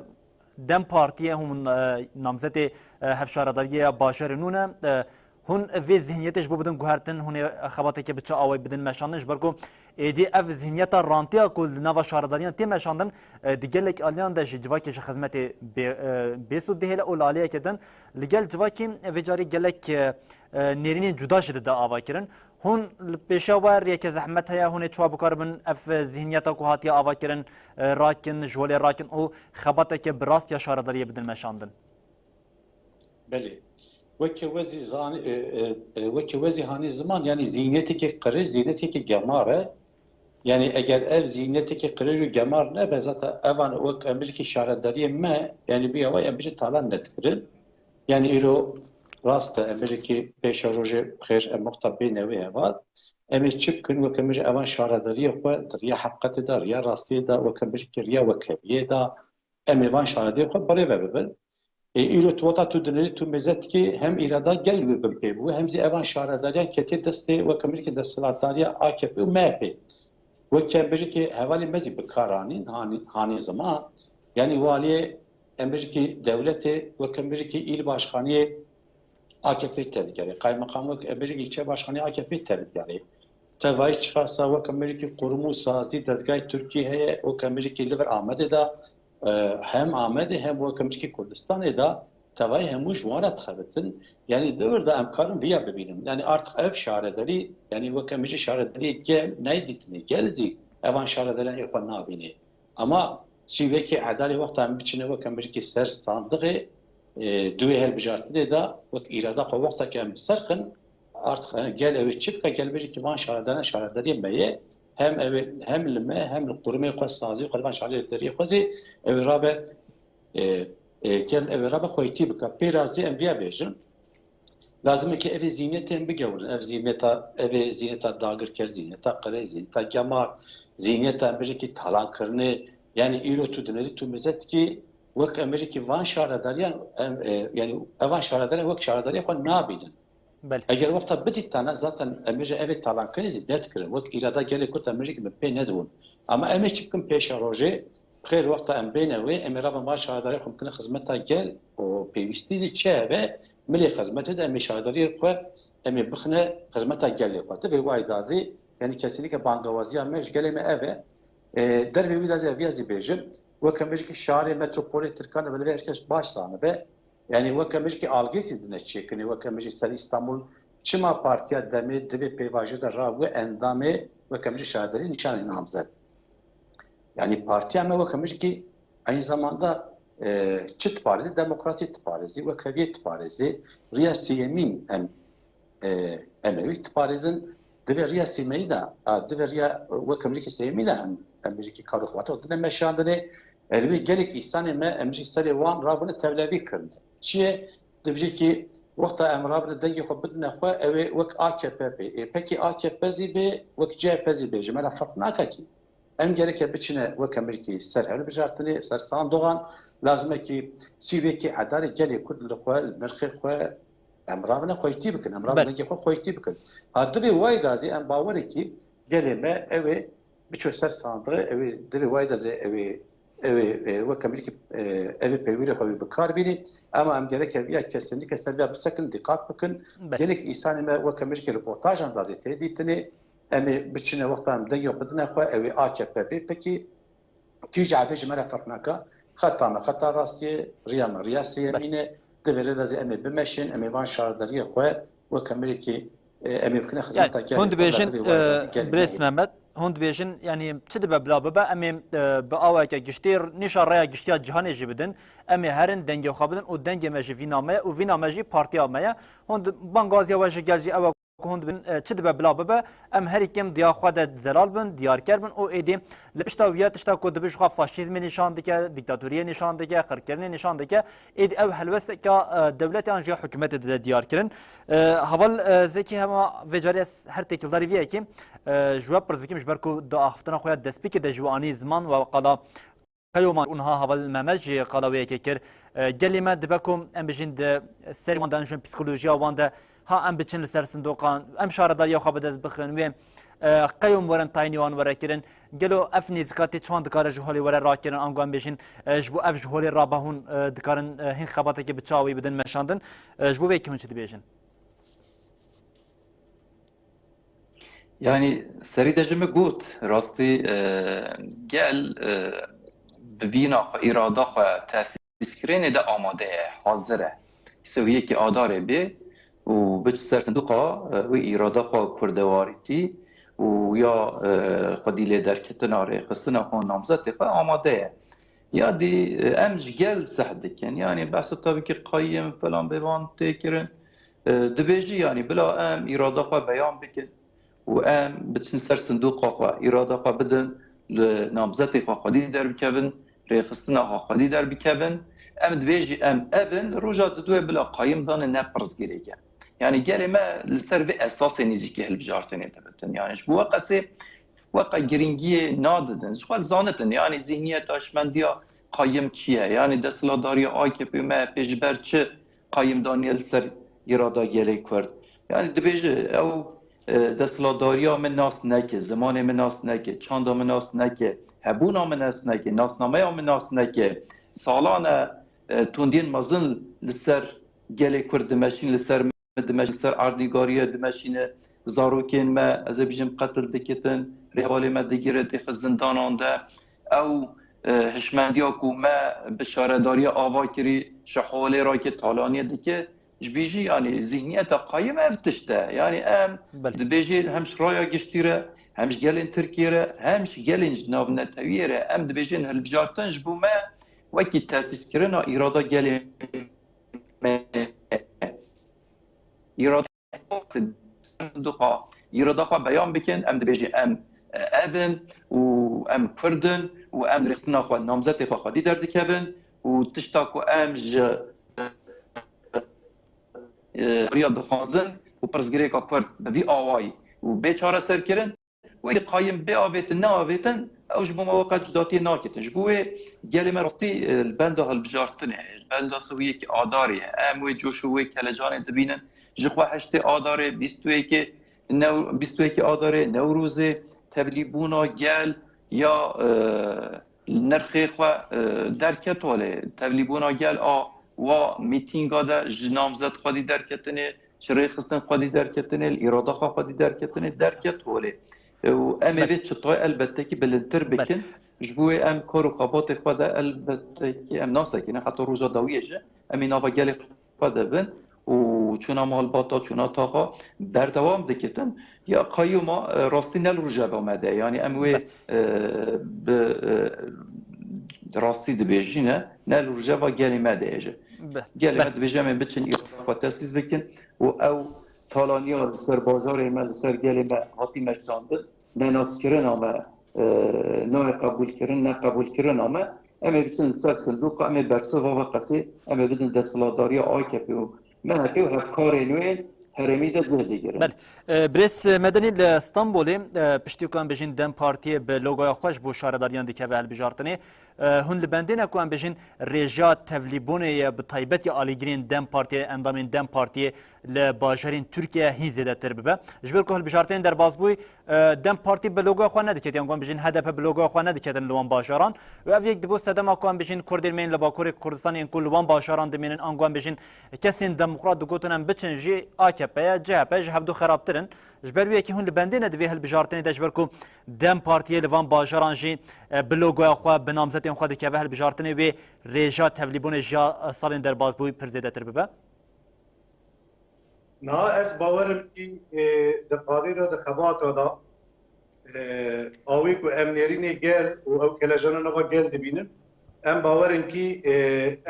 DEM Partiyê hûn, e, namzetê, e, hevşaredariyê ya bajarê nû ne. E, hûn vê zihniyetê ji bo bidin guhertin, hûn ê xebateke bi çi awayî bidin meşandin? Ji ber ku êdî ev zihniyeta rantiya ku li nava şaredariyan tê meşandin, e, di gelek aliyan de jî civakê ji xizmetê bê, e, bêsûd dihêle û li aliyeke din li gel civakî vê carî gelek, e, e, nêrînên cuda jî dide avakirin. Hûn li pêşiya we rêyeke zehmet heye, hûn ê çawa bikaribin ev zihniyeta ku hatiye avakirin, e, rakin, ji holê rakin û xebateke bi rastiya şaredariyê bidin meşandin? Belê. Weke we zî zanî, e, e, e, weke we zî hanî ziman, yanî zîhniyeteke qirê, zîhniyeteke gemar e. Yanî eger ev zîhniyeteke qirêj û gemar nebe, zaten evan wek em bêjin şaredariyê me, yanî bi awayî em bêjin talan nedikirin. Yanî îro rast e, em bêjin pêşerojê bi xêr em wexta bêne wê heval. Em ê çi bikin, wek em bêjin evan şaredariyê xwe di riya heqîqetê de, riya rastiyê de, wek em bêjin riya wekheviyê de, em ê van şaredariyê xwe birêve bibin. Ê, îro tu wexta tu dinêrî tu mêze dikî hem îrada gel wê bin pê bû, hem zî evan şaredariyan ketê destê weke mirikê desthilatdariya A K P û M H P. Weke mirikê hevalê me zî bi kar anîn, hanî, hanî ziman. Yanî waliyê em mirikî dewletê, weke mirikî îl başkaniyê A K P tevdigerê. Qaymeqam wek em mirikî ilçe başkaniyê A K P tevdigerê. Tevayî çiqasa weke mirikî qurum û sazî dezgahê Tirkiyê heye, weke mirikî li vir Amedê de, e, hem Amedê hem weke mirikî Kurdistanê de tevayî hemû ji wan re dixebitin. Yanî di vir de em karin viya bibînin. Yanî artık ev şaredarî, yanî weke mirikî şaredariyê gel nayê dîtinê. Gel zî evan şaredariyan ê xwe nabînê. Ama sîvekê edalê wexta em biçine weke mirikî ser sandiqê, e, di wê hilbijartinê de wek îrada xwe wexta ke em bi ser xin, artık, e, gel ew ê çi bike, gel bêje ki van şaredariyan şaredariyê me ye, hem ew ê, hem li me, hem li qurumê xwe sazî xwe, li van şaredariyê xwe zî ew ê rabe, e, e, gel ew ê rabe xweytî bike. Pê rastî em viya bêjin. Lazim e ki ev ê zînetên bigewrin. Ev zîneta, ev ê zîneta dagirker, zîneta qirê, zîneta gemar, zîneta em bêjin ki talankirinê. Yanî îro tu dinêrî tu mêze dikî wek em bêjin ki van şaredariyan, em, e, yanî evan şaredariyan wek şaredariya xwe nabînin. Belê. Eger wexta bidîtane zaten em bêjin ev ê talankirinê zî nedikirin. Wek îrada gelê Kurd em bêjin ki min pê nedibûn. Ama em ê çi bikin pêşerojê? Xêr, wexta em bêne wê, em ê rabin van şaredariyê xwe bikine xizmeta gel û pêwîstî zî çi hebe, milê xizmetê de em ê şaredariyê xwe, em ê bixine xizmeta gelê xwe. Divê wayda zî, yanî kesinlikle bangewaziya me ji gelê me ev e. E, dervê wî de zî ev ya zî bêjim, wek em bêjin ki şarê metropolê Tirkan de bi li vê her kes baş zanibe. Yanî weke mirikî algekî dine çêkinê, weke mirikî ser Îstanbul çima partiya demê divê pêvajoya de rabû endamê weke mirikî şaredarî nîşanê namzet. Yanî partiya me weke mirikî eynî zamanda, e, çi diparêzî? Demokrasî diparêzî, wekheviyê diparêzî, riya sêyemîn em e, em ê wî diparêzin, divê riya sêmeyî de, a, divê riya weke mirikê sêmî de em, em mirikê kar û xebatê xwe dine meşandinê. Erê wê gelek îsanê me em mirikê serê wan rabûne tevlevî kirine. Çi ye? Divê ki wexta em rabine dengê xwe bidine xwe, ew ê wek A K P bê. Ê, pekî A K P zî bê, wek C H P zî bê. Ji me re ferq nake kî. Em gereke biçine weke mirkî ser hilbijartinê, ser sandoxan. Lazim e ki sîvekî edarê gelê Kurd li xwe, li nirxê xwe, em rabine xweytî bikin, em rabine Belê. dengê xwe xweytî bikin. Ha, divê wayda zî em bawerekî gelê me ew ê biço ser sandiqê, ew ê divê wayda zî ew ê, ew ê, e, weke mirkî, e, ev ê peywirê xwe wê bi kar bînî. Ama em gereke viya kesinlikle ser viya bisekin, dîqat bikin. Belê. Gelek îsanê me weke mirkî reportajan da zî tê dîtinê. Em ê biçine wexta em dengê xwe bidine xwe, ew ê A K P bê. Pekî kî jî hebê ji me re ferq nake. Xeta me xeta rastiyê, riya me riya sêyemîn e. Di vê rê de zî em ê bimeşin, em ê van şaredariyê xwe weke mirikî, e, em ê bikine Yani, xizmeta gelê hûn xwe, dibêjin, divê wayda e, zî gelê me Birêz ê. Mehmet, Hûn dibêjin, yanî çi dibe bila bibe, em ê, e, bi awayeke giştî nîşa raya giştiya cîhanê jî bidin. Em ê herin dengê xwe bidin û dengê me jî vîna me ye û vîna me jî partiya me ye. Hûn di-, bangaziya we ji gel jî ew e ku hûn dibin, e, çi dibe bila bibe, em herî kêm diya xwe de zelal bin, diyarker bin û êdî li pişta wî ye tişta ku dibe ji xwe faşîzmê nîşan dike, dîktatoriyê nîşan dike, qirkirinê nîşan dike. Êdî ew helwesteka, e, dewletê an jî ya hikûmetê dide diyar kirin. E, Heval, e, Zekî, hema vê carê ez her têkildarî vê yekê, e, ji we pirs bikim, ji ber ku di axiftina xwe ya destpêkê de ji we anî ziman we qala qeyoman û niha Heval Mehmet jî qala wê yekê kir. E, gelê me dibe ku em bijîn di serê wan de, em ji psîkolojiya wan de, ha em biçin li ser sindoqan, em şaredariya xwe bi dest bixin, wê, e, qeyom werin tayînê wan were kirin. Gelo ev nêzîkatî çawan dikare ji holê were rakirin, ango em bêjin, e, ji bo ev ji holê rabe hûn, e, dikarin, e, hîn xebatekê bi çawa wî bidin meşandin? E, ji bo vê yekê hûn çi dibêjin? Yanî serî de ji min got, rastî, e, gel, e, bi vîna xwe, îrada xwe tesîskirinê de amade ye, hazir e. Sewiyekî adarê bê û biçi ser sindoqa, e, wê îrada xwe kurdewarîtî û ya, e, xwedî lê derketina rêxistina xwe namzetê xwe amade ye. Ya dî, e, em ji gel seh dikin. Yanî behsa tabî ki qayim filan bêvan tê kirin. E, dibêjî, yanî bila em îrada xwe beyan bikin û em biçin ser sindoqa xwe, îrada xwe bidin, li namzetê xwe xwedî derbikevin, rêxistina xwe xwedî derbikevin. Em dibêjî em ev in, roja didwê bila qayim dane ne pirsgirêk e. Yanî gelê me li ser vê esasê nêzîkî hilbijartinê dibitin. Yanî ji bo we qesê, we qe giringiyê nadidin. Ji xwe zanitin, yanî zîhniyeta hişmendiya qayim çi ye? Yanî desthilatdariya A K P û M H P ji ber çi qayim daniye li ser îrada gelê Kurd? Yanî dibêje ew, e, desthilatdariya min nas neke, zimanê min nas neke, çanda min nas neke, hebûna min nas neke, nasnameya min nas neke. Salan e, e, tundiyên mezin li ser gelê Kurd dimeşîn, li ser me dimeşîne, ser erdnîgariyê dimeşîne, zarokên me, ez ê bijim, qetil dikitin, rê hevalê me digire, dixin zindanan de. Ew, e, hişmendiya ku me bi şaredariya ava kirî, ji holê rakê talaniyê dike, ji bî jî, yanî zîhniyeta qayim ev tişt e. Yanî em Belê. dibêjin hem ji raya giştî re, hem ji gelên Tirkiyê re, hem ji gelên ji navnetewiyê re, em dibêjin hilbijartin ji bo me wekî tesîskirina îrada gelê me. Îrada, sindoqa, îrada xwe beyan bikin, em dibêjin em, e, ev in û em Kurd in û em rêxistina xwe, namzetê xwe xwedî derdikevin û tişta ku em ji, e, riya dixwazin û pirsgirêka Kurd bi vî awayî û bê çareserkirin, wekî qayim bê avêtin, neavêtin, ew ji bo me weke cudatiyê naketin. Ji bo wê gelê me rastî, e, li benda hilbijartinê, li benda sewiyekî adarê ye. Em wê coş û wê kelecanê dibînin. Ji xwe heştê adarê, bîst û yekê New-, bîst û yekê adarê, Newrozê, tevlîbûna gel ya, e, nirxê xwe, e, derket holê. Tevlîbûna gel a wa mîtînga de ji namzet xwedî derketinê, ji rêxistin xwedî derketinê, li îrada xwe xwedî derketinê, derket holê. E, û em ê Belê. vê çitayê elbette ki bilindtir Belê. bikin. Ji bo wê em kar û xebatê xwe de elbette ki em nasekînin. Heta roja dawiyê jî em ê nava gelê xwe de bin û çûna malbata, çûna taxa berdewam dikitin. Ya qayûma, e, rastî ne li rojeva me de. Yanî em wê, Belê. e, bi, e, rastî dibêjîne, ne li rojeva gelê me de ye jî. Be-, Gelê be. me dibêje em ê biçin îrada xwe tesîs bikin û ew talaniya li ser bajarê me, li ser gelê me hatî meşandin, nenaskirina me, e, nayê qebûlkirin, neqebûlkirina me, em ê biçin li ser sindoqa, em ê bersiva ve qesê, em ê bidin desthilatdariya A K P û M H P û hevkarên wê herêmî de cih digirin. Belê. E, Birêz Medenî li Stenbolê, e, piştî ku em bijîn DEM Partiyê bi logoya xwe ji bo şaredariyan dikeve hilbijartinê, e, hûn li bendê ne ku em bijîn rêjeya tevlîbûnê ye, bi taybet ya alîgirên DEM Partiyê, endamên DEM Partiyê li bajarên Tirkiyeyê hîn zêdetir bibe. Ji ber ku hilbijartinên derbas bûyî, e, DEM Partî bi logoya xwe nediketin, yan ku em bijîn H D P bi logoya xwe nediketin li wan bajaran. Û ev yek dibû sedema ku em bijîn Kurdên me yên li Bakurê Kurdistanê yên ku li wan bajaran dimînin, an ku em bijîn kesên demokrat digotin em biçin jî A K P ye, C H P ji hevdu xerabtir in. Ji ber wê yekê hûn li bendê ne di vê hilbijartinê de, ji ber ku DEM Partiyê li van bajaran jî, e, bi logoya xwe, bi namzetên xwe dikeve hilbijartinê, wê rêja tevlîbûnê ji ya, e, salên derbas bûyî pir zêdetir bibe? Niha ez bawerim kî, e, di qadê de, di xebata de, e, awê ku em nêrînê gel û ew kelejana nava gel dibînin, em bawer in kî, e,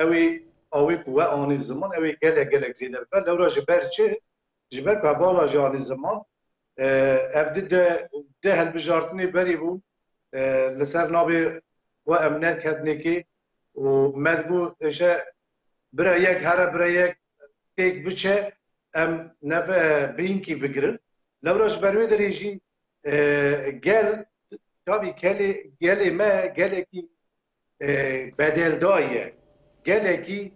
ew ê awê ku we anî ziman, ew ê gelek, gelek zêde bibe. Lewra ji ber çi? Ji ber ku hevala jî anî ziman, e, ev di, di, di hilbijartinê berî bû, e, li ser navê we em neketnê kê û me dibû, îşte, bira yek here, bira yek têk biçe, em neve bînkî bigirin. Lewra ji ber wê derê jî, e, gel, tabî gelê, gelê me gelekî, e, bedeldaye. Gelekî,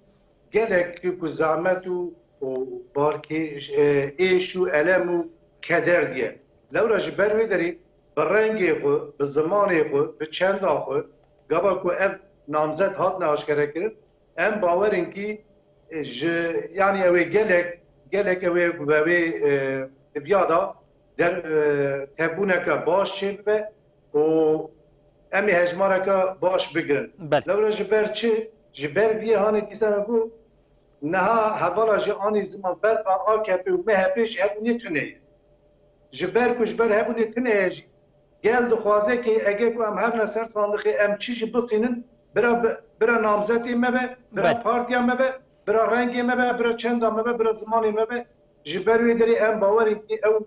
gelek ku zehmet û, û barkêş, e, êş û elem û keder diye. Lewra ji ber wê derê bi rengê xwe, bi zimanê xwe, bi çenda xwe, gava ku ev namzet hatine aşkerekirin, em bawer in kî, e, ji, yanî ew ê gelek, gelek ew ê bi wê, e, diviya da der, e, tevbûneke baş çêbibe û em ê hejmareke baş bigirin. Belê. Lewra ji ber çi? Ji ber viyê hanê dîsa me bû, niha hevala jî anî ziman berfa A K P û M H P ji hebûnê tune ye. Ji ber ku ji ber hebûnê tune ye jî, gel dixwaze kê ege ku em herine ser sandixê em çi jî bixînin, bira bi-, bira namzetê me be, bira Belê. partiya me be, bira rengê me be, bira çenda me be, bira zimanê me be. Ji ber wê derê em bawer in kî ew,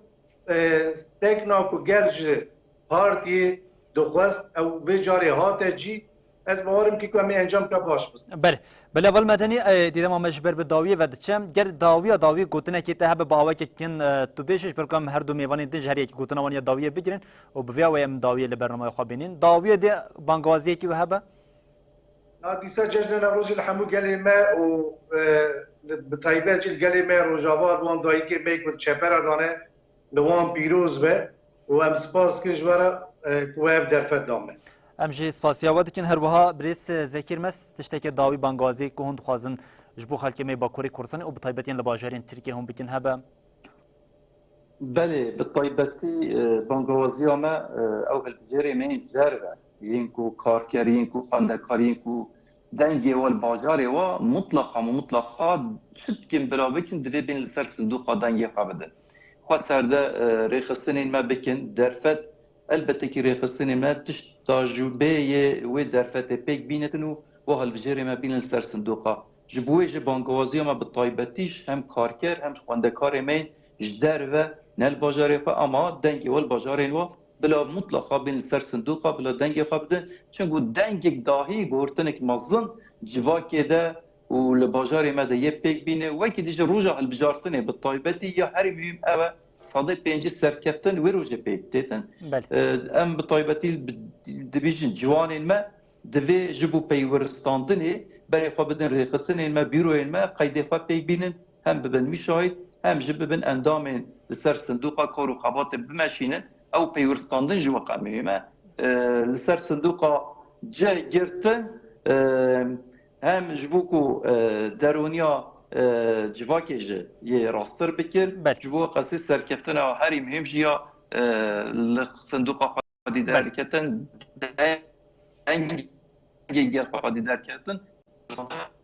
e, stekna ku gel ji partiyê dixwest, ew vê carê hate cî, ez bawerim kî ku em ê encamke baş bizin. Belê. Belê, Heval Medenî, e, dîdema me ji ber bi dawiyê ve diçe. Ger dawiya dawî gotinekê te hebe bi awekê kin, e, tu bêjî, ji ber ku em her du mêvanên din ji her yekî gotina wan ya dawiyê bigirin û bi vê awê em dawiyê li bernameya xwe bînin. Dawiyê de bangawaziyekî we hebe? Ya dîsa cejna Newrozê li hemû gelê me û, e, li, bi taybet jî li gelê me Rojava, li wan dayikê me ku çepera dane, li wan pîroz be û em spas dikin ji we re, e, ku we ev derfet da me. Em jî spasiya we dikin. Her wiha birêz Zekîr Mes, tiştekê dawî bangazî ku hûn dixwazin ji bo xelkê me yê Bakurê Kurdistanê û bi taybetî yên li bajarên Tirkiyê hûn bikin hebe? Belê, bi taybetî, e, bangawaziya me, e, ew hilbijêrê me yên ji derve, yên ku karker, yên ku xwendekar, yên ku dengê we li bajarê we, mutlaqa, mutlaqa çi dikin bila bikin, divê bên li ser sindoqa dengê xwe bidin. Xwe serde, e, rêxistinên me bikin, derfet, elbette kî rêxistinên me tişta ji bê yê wê derfetê pêk bînitin û bo hilbijêrê me bînin li ser sindoqa. Ji bo wê jî bangawaziya me bi taybetî ji hem karker hem ji xwendekarê me yên ji derve, ne li bajarê xwe, ama dengê we li bajarên we bila mutlaqa bên li ser sindoqa, bila dengê xwe bidin. Çunku dengek dahî, guhurtinek mezin civakê de û li bajarê me de yê pêk bîne. Wekî dî jî roja hilbijartinê bi taybetî ya herî muhîm ew e, sedê pêncî serkeftin wê rojê pêk têtin. Belê. E, em bi taybetî bi-, dibêjin ciwanên me divê ji bo peywiristandinê berê xwe bidin rêxistinên me, bîroyên me, qeydê xwe pêk bînin, hem bibin mîşahîd, hem jî bibin endamên li ser sindoqa kar û xebatê bimeşînin. Ew peywiristandin ji we qe muhîm e. E, li ser sindoqa cih girtin, e, hem ji bo ku, e, derûniya, e, civakê jî yê rastir bikir, Belê. ji bo qesî serkeftina herî muhîm jî ya, e, li sindoqa xwedî Belê. derketin, dengê gel xwedî derketin.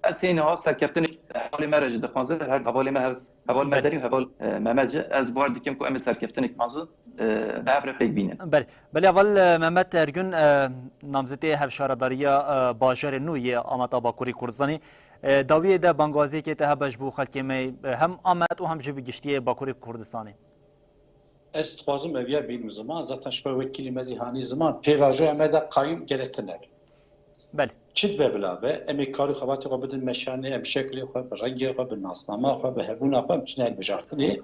Ez hê niha serkeftinê hevalê me re jî dixwazim, her hevalê me, hev-, heval Belê. Medenî û heval, e, Mehmet jî, ez bawer dikim ku em ê serkeftinek mezin, e, bi hev re pêk bînin. Belê. Belê, heval, e, Mehmet Ergün, e, namzetê hevşaredariya, e, bajarê nû yê Amed a Bakurê Kurdistanê. E, dawiyê de bangaziyekê te hebe ji bo xelkê me, e, hem Amed û hem jî bi giştiyê Bakurê Kurdistanê? Ez dixwazim ev ya bînim ziman, zaten ji ber wekîlî me zî hanî ziman, pêvajoya me de qayîm gere tune be. Belê. Çi dibe bila be, em ê kar û xebatê xwe bidin meşanê, em şeklê xwe, bi rengê xwe, bi nasnama xwe, bi hebûna xwe, em çine hilbijartinê.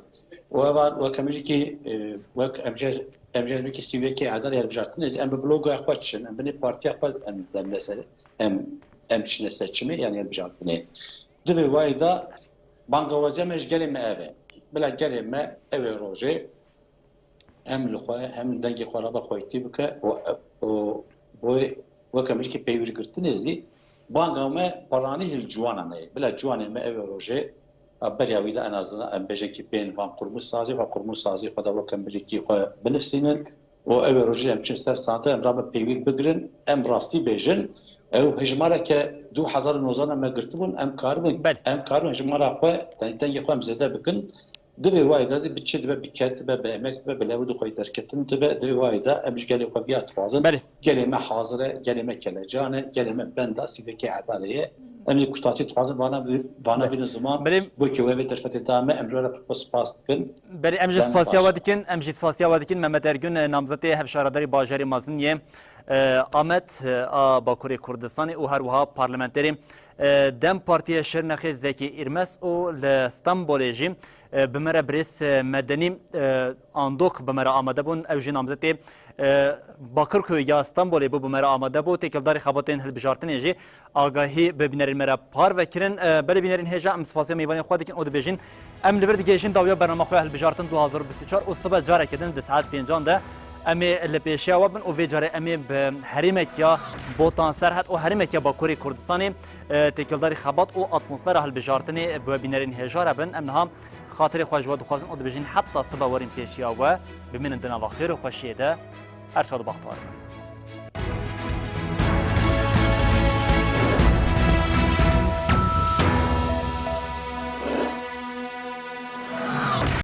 Û eva wek em jî kî, e, wek em jê, em jê wekî sî V K Eda hilbijartinê, em bi bloga xwe çin, em binê partiya xwe em demle ser, em, em çine seçimê, yanî hilbijartinê. Divê wayê de bangawaziya me ji gelê me ev e. Bila gelê me ew ê rojê hem li xwe, hem li dengê xwe re ve xweytî bike û, û bo weke mirkê peywirgirtinê zî banga me paranî hil ciwanan heye. Bila ciwanê me ev ê rojê, a, beriya wî de en azından em bêjekî bên van qurmû sazî xwe, qurmû sazî xwe de weke mirikî xwe binivsînin û ew ê rojê em çin ser sante, em rabe peywir bigirin, em rastî bêjin. Ew hejmareke du hezar û nozdan me girtibûn, em karibin, Belê. em karibin hejmara xwe, deng-, dengê xwe em zêde bikin. Di vê wayê de zî bi çi dibe, bi ked dibe, bi emek dibe, bi lewir xwe derketin dibe. Di vê wayê de em ji gelê xwe viya dixwazin. Belê. Gelê me hazir e, gelê me kelecan e, gelê me benda sîvekê edalê ye. Em jî kutasî dixwazin vana bi-, vana bînin ziman. Belê. Bo ke wê vê derfetê da me, em ji we re pir spas dikin. Belê, em jî spasiya we dikin, em jî spasiya we dikin. Mehmet Ergün, e, namzetê hevşaredarî bajarê mezin yê, e, Amed, e, a Bakurê Kurdistanê û her wiha parlamenterê, e, DEM Partiyê Şirnexê Zekî Îrmes û li Stenbolê jî, e, bi me re birêz, e, Medenî, e, Andok bi me re amade bûn. Ew jî namzetê, e, Bakirköyê ya Stenbolê bû, bi me re amade bû. Têkildarî xebatên hilbijartinê jî agahî bi bînerên me re parve kirin. E, belê bînerên hêja, em spasiya mêvanên xwe dikin û dibêjin, em li vir digihêjin dawiya bernama xwe ya hilbijartin du hazar û bîst û çar û sibe careke din di saet pêncan de em ê li pêşiya we bin û vê carê em ê bi herêmek ya Botan Serhed û herêmek ya Bakurê Kurdistanê, e, têkildarî xebat û atmosfera hilbijartinê bi we bînerên hêja re bin. Em niha xatirê xwe ji we dixwazin û dibêjin heta sibe werin pêşiya we, bimînin di nava xêr û xweşiyê de. Her şad û bextewar bin.